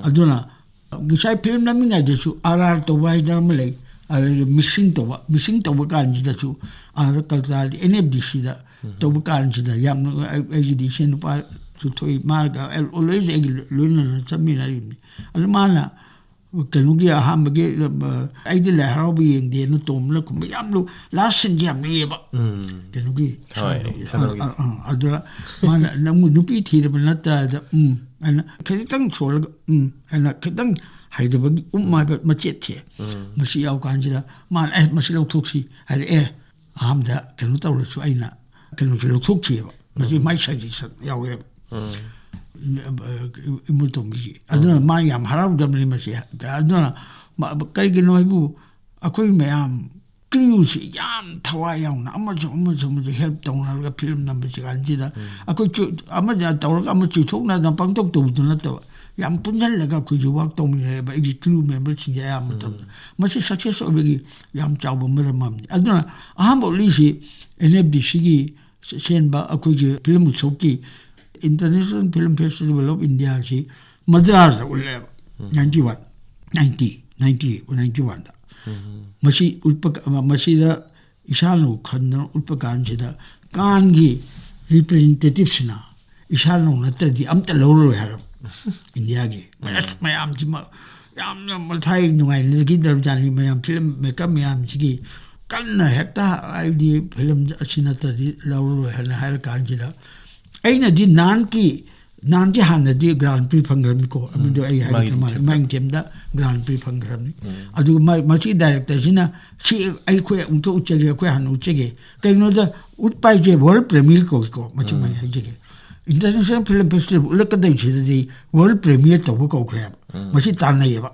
ꯑꯗꯨꯅ ꯉꯁꯥꯏ ꯐꯤꯂꯝ ꯅꯝꯃꯤꯉꯩꯗꯁꯨ ꯑꯥꯔ ꯑꯥꯔ ꯇꯧꯕ ꯍꯥꯏꯗꯅ ꯑꯃ ꯂꯩ, ꯑꯗꯨꯗ ꯃꯤꯛꯁꯤꯡ ꯇꯧꯕ, ꯃꯤꯛꯁꯤꯡ ꯇꯧꯕ ꯀꯥꯟꯁꯤꯗꯁꯨ ꯑꯥꯔ ꯀꯜꯆꯔꯗꯤ ꯑꯦꯟ ꯑꯦꯐ ꯗꯤ ꯁꯤꯗ ꯇꯧꯕ ꯀꯥꯟꯁꯤꯗ ꯌꯥꯝꯅ ꯑꯩ-, ꯑꯩꯒꯤꯗꯤ ꯏꯆꯦ ꯅꯨꯄꯥꯁꯨ ꯊꯣꯛꯏ, ꯃꯥꯒ ꯑꯣꯜꯋꯦꯁ ꯑꯩꯒꯤ ꯂꯣꯏꯅꯅ ꯆꯠꯃꯤꯟꯅꯔꯤꯕꯅꯤ꯫ ꯑꯗꯨ ꯃꯥꯅ ꯀꯩꯅꯣꯒꯤ ꯑꯍꯥꯟꯕꯒꯤ, ꯑ, ꯑꯩꯗꯤ ꯂꯥꯏ ꯍꯔꯥꯎꯕ ꯌꯦꯡꯗꯦꯅ ꯇꯣꯝꯕꯅ ꯈꯨꯝꯕ ꯌꯥꯝ ꯂꯨ-, ꯂꯥꯁ ꯁꯤꯟꯁꯦ ꯌꯥꯝ ꯂꯨꯏꯌꯦꯕ꯫ ꯎꯝ꯫ ꯀꯩꯅꯣꯒꯤ ꯍꯣꯏ, ꯏꯁꯥꯅꯧꯒꯤ꯫ ꯏꯁꯥꯅꯧꯒꯤ꯫ ꯑ, ꯑ, ꯑ, ꯑꯗꯨꯗ ꯃꯥꯅ ꯅꯪꯕꯨ ꯅꯨꯄꯤ ꯊꯤꯔꯕ ꯅꯠꯇ꯭ꯔꯥ ꯍꯥꯏꯗ, ꯎꯝ, ꯑꯩꯅ ꯈꯤꯇꯪ ꯁꯣꯜꯂꯒ, ꯎꯝ, ꯑꯩꯅ ꯈꯤꯇꯪ ꯍꯩꯗꯕꯒꯤ ꯎꯝ ꯍꯥꯏꯕ ꯃꯆꯦꯠꯁꯦ꯫ ꯃꯁꯤ ꯌꯥꯎ ꯀꯥꯟꯁꯤꯗ ꯃꯥꯅ, "ꯑꯦ, ꯃꯁꯤ ꯂꯧꯊꯣꯛꯁꯤ" ꯍꯥꯏꯔꯛꯑꯦ꯫ ꯑꯍꯥꯟꯕꯗ ꯀꯩꯅꯣ ꯇꯧꯔꯁꯨ ꯑꯩꯅ ꯀꯩꯅꯣꯁꯦ ꯂꯧꯊꯣꯛꯈꯤꯑꯕ꯫ ꯃꯁꯤ ꯃꯥꯏ ꯁꯖꯦꯁꯟ ꯌꯥꯎꯋꯦꯕ꯫ ꯎꯝ꯫ ꯏꯃꯨꯇꯣꯝꯒꯤ꯫ ꯑꯗꯨꯅ ꯃꯥ ꯌꯥꯝ ꯍꯔꯥꯎꯖꯕꯅꯤ ꯃꯁꯤ꯫ ꯑꯗꯨꯅ ꯃ-, ꯀꯔꯤꯒꯤꯅꯣ ꯍꯥꯏꯕꯨ, ꯑꯩꯈꯣꯏ ꯃꯌꯥꯝ crew ꯁꯤ ꯌꯥꯝ ꯊꯋꯥꯏ ꯌꯥꯎꯅ ꯑꯃꯁꯨ ꯑꯃꯁꯨ ꯑꯃꯁꯨ help ꯇꯧꯅꯔꯒ film ꯅꯝꯕꯁꯤ ꯀꯥꯟꯁꯤꯗ, ꯑꯩꯈꯣꯏ ꯆꯨ-, ꯑꯃ ꯇꯧꯔꯒ ꯑꯃ ꯆꯨꯊꯣꯛꯅꯗꯅ ꯄꯪꯇꯧ ꯇꯧꯕꯗꯨ ꯅꯠꯇꯕ, ꯌꯥꯝ ꯄꯨꯟꯁꯤꯜꯂꯒ ꯑꯩꯈꯣꯏꯁꯨ work ꯇꯧꯃꯤꯟꯅꯩꯑꯕ, ꯑꯩꯒꯤ crew member ꯁꯤꯡꯁꯦ ꯑꯌꯥꯝꯕ ꯃꯇꯝꯗ꯫ ꯃꯁꯤ success ꯑꯣꯏꯕꯒꯤ ꯌꯥꯝ ꯆꯥꯎꯕ ꯃꯔꯝ ꯑꯃꯅꯤ꯫ ꯑꯗꯨꯅ ꯑꯍꯥꯟꯕ ꯎꯠꯂꯤꯁꯤ N F D C ꯒꯤ ꯆꯦꯟꯕ ꯑꯩꯈꯣꯏꯒꯤ film ꯎꯠꯁꯕꯀꯤ, International Film Festival of India ꯁꯤ ꯃꯗ꯭ꯔꯥꯁꯇ ꯎꯠꯂꯦꯕ꯫ Ninety one, ninety, ninety, ninety one ꯗ꯫ ꯃꯁꯤ ꯎꯠꯄ ꯀ-, ꯃꯁꯤꯗ ꯏꯁꯥꯅ ꯈꯟꯗꯅ ꯎꯠꯄ ꯀꯥꯟꯁꯤꯗ, ꯀꯥꯟꯒꯤ representative ꯁꯤꯅ ꯏꯁꯥꯅ ꯅꯠꯇ꯭ꯔꯗꯤ ꯑꯝꯇ ꯂꯧꯔꯔꯣꯏ ꯍꯥꯏꯔꯕ꯫ ꯏꯟꯗꯤꯌꯥꯒꯤ꯫ ꯑꯁ, ꯃꯌꯥꯝꯁꯤ ꯃ-, ꯌꯥꯝꯅ ꯃꯊꯥꯏ ꯅꯨꯡꯉꯥꯏꯅꯈꯤꯗ꯭ꯔꯕꯖꯥꯠꯅꯤ꯫ ꯃꯌꯥꯝ film maker ꯃꯌꯥꯝꯁꯤꯒꯤ ꯀꯟꯅ ꯍꯦꯛꯇ, ꯍꯥꯏꯕꯗꯤ film ꯑꯁꯤ ꯅꯠꯇ꯭ꯔꯗꯤ ꯂꯧꯔꯔꯣꯏ ꯍꯥꯏꯅ ꯍꯥꯏꯔ ꯀꯥꯟꯁꯤꯗ, ꯑꯩꯅꯗꯤ ꯅꯥꯟꯀꯤ, ꯅꯥꯟꯀꯤ ꯍꯥꯟꯅꯗꯤ Grand Prix ꯐꯪꯈ꯭ꯔꯕꯅꯤꯀꯣ꯫ ꯑꯗꯨꯗꯣ ꯑꯩ ꯍꯥꯏꯒꯗ꯭ꯔ ꯃꯥꯜꯂꯦ, ꯃꯥꯒꯤ ꯃꯥꯒꯤ ꯊꯦꯝꯗ Grand Prix ꯐꯪꯈ꯭ꯔꯕꯅꯤ꯫ ꯑꯗꯨꯒ ꯃꯥ-, ꯃꯁꯤ director ꯁꯤꯅ, "ꯁꯤ ꯑꯩꯈꯣꯏ ꯑꯃꯨꯛꯇ ꯎꯠꯆꯒꯦ, ꯑꯩꯈꯣꯏ ꯍꯥꯟꯅ ꯎꯠꯆꯒꯦ꯫ ꯀꯩꯅꯣꯗ ꯎꯠꯄ ꯍꯥꯏꯁꯦ world premiere ꯀꯧꯏꯀꯣ, ꯃꯁꯤ ꯃꯥꯏ ꯍꯥꯏꯖꯒꯦ꯫ International Film Festival ꯎꯠꯂꯛꯀꯗꯧꯔꯤꯁꯤꯗꯗꯤ world premiere ꯇꯧꯕ ꯀꯧꯈ꯭ꯔꯦꯕ꯫ ꯃꯁꯤ ꯇꯥꯟꯅꯩꯌꯦꯕ꯫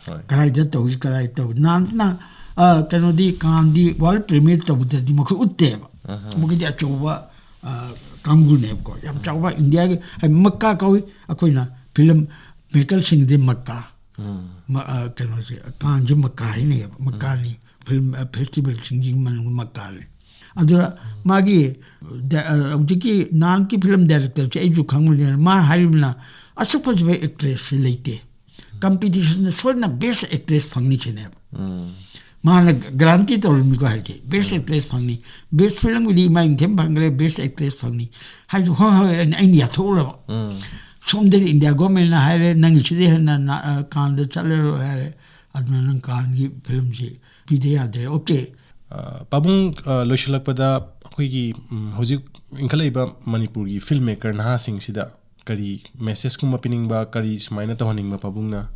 ꯍꯣꯏ꯫ ꯀꯗꯥꯏꯗ ꯇꯧꯏ, ꯀꯗꯥꯏ ꯇꯧꯏ? ꯅꯍꯥꯟꯅ, ꯑ, ꯀꯩꯅꯣꯗꯤ, ꯀꯥꯟꯗꯤ world premiere ꯇꯧꯕꯗꯗꯤ ꯃꯈꯣꯏ ꯎꯠꯇꯦꯕ꯫ ꯃꯈꯣꯏꯗꯤ ꯑꯆꯧꯕ, ꯑ, ꯀꯥꯡꯕꯨꯅꯦꯕꯀꯣ꯫ ꯌꯥꯝ ꯆꯥꯎꯕ ꯏꯟꯗꯤꯌꯥꯒꯤ, ꯍꯥꯏ, ꯃꯛꯀꯥ ꯀꯧꯏ꯫ ꯑꯩꯈꯣꯏꯅ film maker ꯁꯤꯡꯗꯤ ꯃꯛꯀꯥ꯫ ꯃ-, ꯑ, ꯀꯩꯅꯣꯁꯦ, ꯀꯥꯟꯁꯦ ꯃꯛꯀꯥ ꯍꯥꯏꯅꯩꯌꯦꯕ꯫ ꯃꯛꯀꯥꯅꯤ꯫ Film, ꯑ, festival ꯁꯤꯡꯒꯤ ꯃꯅꯨꯡꯗ ꯃꯛꯀꯥꯅꯤ꯫ ꯑꯗꯨꯅ ꯃꯥꯒꯤ, ꯗ-, ꯑ, ꯍꯧꯖꯤꯛꯀꯤ ꯅꯍꯥꯟꯒꯤ film director ꯁꯦ ꯑꯩꯁꯨ ꯈꯪꯕꯅꯤꯅ, ꯃꯥ ꯍꯥꯏꯔꯤꯕꯅ ꯑꯁꯨꯛ ꯐꯖꯕ actress ꯁꯤ ꯂꯩꯇꯦ꯫ Competition ꯗ ꯁꯣꯏꯗꯅ best actress ꯐꯪꯅꯤ ꯁꯤꯅꯦꯕ꯫ ꯃꯥꯅ guarantee ꯇꯧꯔꯝꯃꯤꯀꯣ ꯍꯥꯏꯗꯤ, best actress ꯐꯪꯅꯤ, best film ꯒꯤꯗꯤ ꯏꯃꯥ ꯏꯪꯊꯦꯝ ꯐꯪꯈ꯭ꯔꯦ, best actress ꯐꯪꯅꯤ ꯍꯥꯏꯗꯨ, ꯍꯣꯏ, ꯍꯣꯏ, ꯑꯩꯅ, ꯑꯩꯅ ꯌꯥꯊꯣꯛꯎꯔꯕ꯫ ꯁꯣꯝꯗꯗꯤ ꯏꯟꯗꯤꯌꯥ government ꯅ ꯍꯥꯏꯔꯦ, "ꯅꯪꯒꯤꯁꯤꯗꯤ ꯍꯦꯟꯅ ꯅ-, ꯑ, ꯀꯥꯟꯗ ꯆꯠꯂꯔꯣꯏ" ꯍꯥꯏꯔꯦ, ꯑꯗꯨꯅ ꯅꯪ ꯀꯥꯟꯒꯤ film ꯁꯤ ꯄꯤꯗ ꯌꯥꯗ꯭ꯔꯦ꯫ Okay꯫ ꯑ, ꯄꯥꯕꯨꯡ, ꯑ, ꯂꯣꯏꯁꯤꯜꯂꯛꯄꯗ ꯑꯩꯈꯣꯏꯒꯤ, ꯎꯝ, ꯍꯧꯖꯤꯛ ꯏꯟꯈꯠꯂꯛꯏꯕ ꯃꯅꯤꯄꯨꯔꯒꯤ film maker ꯅꯍꯥꯁꯤꯡꯁꯤꯗ ꯀꯔꯤ message ꯀꯨꯝꯕ ꯄꯤꯅꯤꯡꯕ, ꯀꯔꯤ ꯁꯨꯃꯥꯏꯅ ꯇꯧꯍꯟꯅꯤꯡꯕ ꯄꯥꯕꯨꯡꯅ?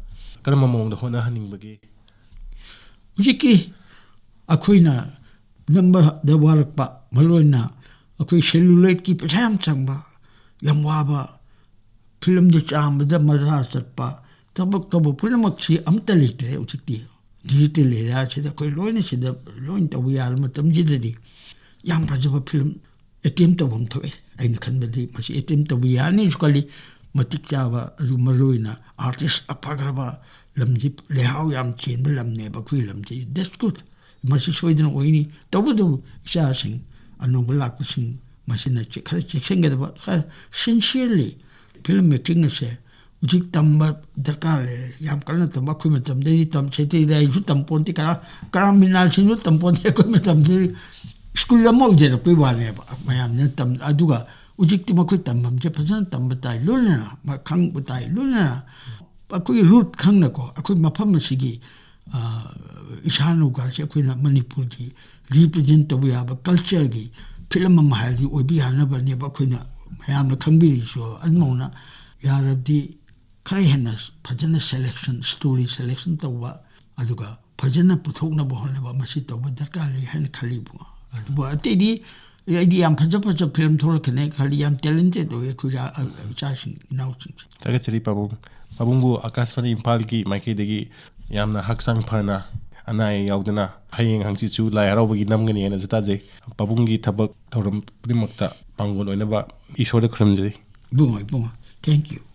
ꯀꯔꯝꯕ ꯃꯑꯣꯡꯗ ꯍꯣꯠꯅꯍꯟꯅꯤꯡꯕꯒꯦ? ꯍꯧꯖꯤꯛꯀꯤ ꯑꯩꯈꯣꯏꯅ ꯅꯝꯕꯗ ꯋꯥꯔꯛꯄ, ꯃꯔꯨ ꯑꯣꯏꯅ ꯑꯩꯈꯣꯏ celluloid ꯀꯤ ꯄꯩꯁꯥ ꯌꯥꯝ ꯆꯪꯕ, ꯌꯥꯝ ꯋꯥꯕ, ꯐꯤꯂꯝꯗꯨ ꯆꯥꯝꯕꯗ ꯃꯖꯥ ꯆꯠꯄ, ꯊꯕꯛ ꯇꯧꯕ ꯄꯨꯝꯅꯃꯛꯁꯤ ꯑꯝꯇ ꯂꯩꯇ꯭ꯔꯦ ꯍꯧꯖꯤꯛꯇꯤ꯫ ꯗꯤꯖꯤꯇꯦꯜ ꯑꯦꯔꯤꯌꯥꯁꯤꯗ ꯑꯩꯈꯣꯏ ꯂꯣꯏꯅ ꯁꯤꯗ ꯂꯣꯏꯅ ꯇꯧꯕ ꯌꯥꯔꯕ ꯃꯇꯝꯁꯤꯗꯗꯤ ꯌꯥꯝ ꯐꯖꯕ ꯐꯤꯂꯝ ꯑꯦꯇꯦꯝ ꯇꯧꯐꯝ ꯊꯣꯛꯑꯦ꯫ ꯑꯩꯅ ꯈꯟꯕꯗꯤ ꯃꯁꯤ ꯑꯦꯇꯦꯝ ꯇꯧꯕ ꯌꯥꯅꯤꯁꯨ ꯈꯜꯂꯤ꯫ ꯃꯇꯤꯛ ꯆꯥꯕ, ꯑꯗꯨ ꯃꯔꯨ ꯑꯣꯏꯅ ꯑꯥꯔꯇꯤꯁ ꯑꯐꯈ꯭ꯔꯕ, ꯂꯝꯁꯤ ꯂꯩꯍꯥꯎ ꯌꯥꯝ ꯆꯦꯟꯕ ꯂꯝꯅꯦꯕ ꯑꯩꯈꯣꯏ ꯂꯝꯁꯤ꯫ That's good꯫ ꯃꯁꯤ ꯁꯣꯏꯗꯅ ꯑꯣꯏꯅꯤ꯫ ꯇꯧꯕꯇꯕꯨ ꯏꯆꯥꯁꯤꯡ, ꯑꯅꯧꯕ ꯂꯥꯛꯄꯁꯤꯡ, ꯃꯁꯤꯅ ꯆꯦ-, ꯈꯔ ꯆꯦꯛꯁꯤꯟꯒꯗꯕ, ꯈꯔ ꯁꯤꯟꯁꯤꯌꯔꯂꯤ ꯐꯤꯂꯝ ꯃꯦꯀꯤꯡ ꯑꯁꯦ ꯍꯧꯖꯤꯛ ꯇꯝꯕ ꯗꯔꯀꯥꯔ ꯂꯩꯔꯦ꯫ ꯌꯥꯝ ꯀꯟꯅ ꯇꯝꯕ, ꯑꯩꯈꯣꯏ ꯃꯇꯝꯗꯗꯤ ꯇꯝ-, ꯁꯦꯇꯦꯂꯥꯏꯠꯁꯨ ꯇꯝꯄꯣꯟꯇꯦ, ꯀꯔꯥ-, ꯀꯔꯥ ꯃꯤꯅꯥꯜꯁꯤꯡꯁꯨ ꯇꯝꯄꯣꯟꯇꯦ꯫ ꯑꯩꯈꯣꯏ ꯃꯇꯝꯗꯗꯤ ꯁ꯭ꯀꯨꯜ ꯑꯃ ꯑꯣꯏꯖꯔꯛꯄꯩ ꯋꯥꯅꯦꯕ꯫ ꯃꯌꯥꯝꯅ ꯇꯝ-, ꯑꯗꯨꯒ ꯍꯧꯖꯤꯛꯇꯤ ꯃꯈꯣꯏ ꯇꯝꯐꯝꯁꯦ ꯐꯖꯅ ꯇꯝꯕ ꯇꯥꯏ, ꯂꯣꯏꯅꯅ ꯃ-, ꯈꯪꯕ ꯇꯥꯏ, ꯂꯣꯏꯅꯅ ꯑꯩꯈꯣꯏꯒꯤ ꯔꯨꯠ ꯈꯪꯅꯀꯣ, ꯑꯩꯈꯣꯏ ꯃꯐꯝ ꯑꯁꯤꯒꯤ, ꯑ, ꯏꯁꯥꯅꯨꯒꯥꯁꯦ ꯑꯩꯈꯣꯏꯅ ꯃꯅꯤꯄꯨꯔꯒꯤ ꯔꯤꯄ꯭ꯔꯖꯦꯟ ꯇꯧꯕ ꯌꯥꯕ ꯀꯜꯆꯔꯒꯤ ꯐꯤꯂꯝ ꯑꯃ ꯍꯥꯏꯔꯗꯤ ꯑꯣꯏꯕ ꯌꯥꯅꯕꯅꯦꯕ ꯑꯩꯈꯣꯏꯅ ꯃꯌꯥꯝꯅ ꯈꯪꯕꯤꯔꯤꯁꯨ꯫ ꯑꯗꯨꯃꯧꯅ ꯌꯥꯔꯕꯗꯤ ꯈꯔ ꯍꯦꯟꯅ ꯐꯖꯅ ꯁꯦꯂꯦꯛꯁꯟ, ꯁ꯭ꯇꯣꯔꯤ ꯁꯦꯂꯦꯛꯁꯟ ꯇꯧꯕ, ꯑꯗꯨꯒ ꯐꯖꯅ ꯄꯨꯊꯣꯛꯅꯕ ꯍꯣꯠꯅꯕ, ꯃꯁꯤ ꯇꯧꯕ ꯗꯔꯀꯥꯔ ꯂꯩ ꯍꯥꯏꯅ ꯈꯜꯂꯤ ꯏꯕꯨꯡꯉꯣ꯫ ꯑꯗꯨꯕꯨ ꯑꯇꯩꯗꯤ ꯑꯩꯗꯤ ꯌꯥꯝ ꯐꯖ ꯐꯖ ꯐꯤꯂꯝ ꯊꯣꯛꯂꯛꯀꯅꯤ ꯈꯜꯂꯤ꯫ ꯌꯥꯝ ꯇꯦꯂꯦꯟꯇꯦꯠ ꯑꯣꯏꯌꯦ ꯑꯩꯈꯣꯏꯒꯤ ꯑ-, ꯑ-, ꯏꯆꯥꯁꯤꯡ, ꯏꯅꯥꯎꯁꯤꯡꯁꯦ꯫ ꯊꯥꯒꯠꯆꯔꯤ ꯄꯥꯕꯨꯡ꯫ ꯄꯥꯕꯨꯡꯕꯨ ꯑꯀꯥꯁꯕꯥꯅꯤ ꯏꯝꯐꯥꯜꯒꯤ ꯃꯥꯏꯀꯩꯗꯒꯤ ꯌꯥꯝꯅ ꯍꯛꯆꯥꯡ ꯐꯅ, ꯑꯅꯥ ꯑꯌꯦꯛ ꯌꯥꯎꯗꯅ, ꯍꯌꯦꯡ ꯍꯪꯆꯤꯠꯁꯨ ꯂꯥꯏ ꯍꯔꯥꯎꯕꯒꯤ ꯅꯝꯒꯅꯤ ꯍꯥꯏꯅꯁꯨ ꯇꯥꯖꯩ꯫ ꯄꯥꯕꯨꯡꯒꯤ ꯊꯕꯛ ꯊꯧꯔꯝ ꯈꯨꯗꯤꯡꯃꯛꯇ ꯄꯥꯡꯒꯜ ꯑꯣꯏꯅꯕ ꯏꯁꯣꯔꯗ ꯈꯨꯔꯨꯝꯖꯔꯤ꯫ ꯏꯕꯨꯡꯉꯣ, ꯏꯕꯨꯡꯉꯣ, thank you꯫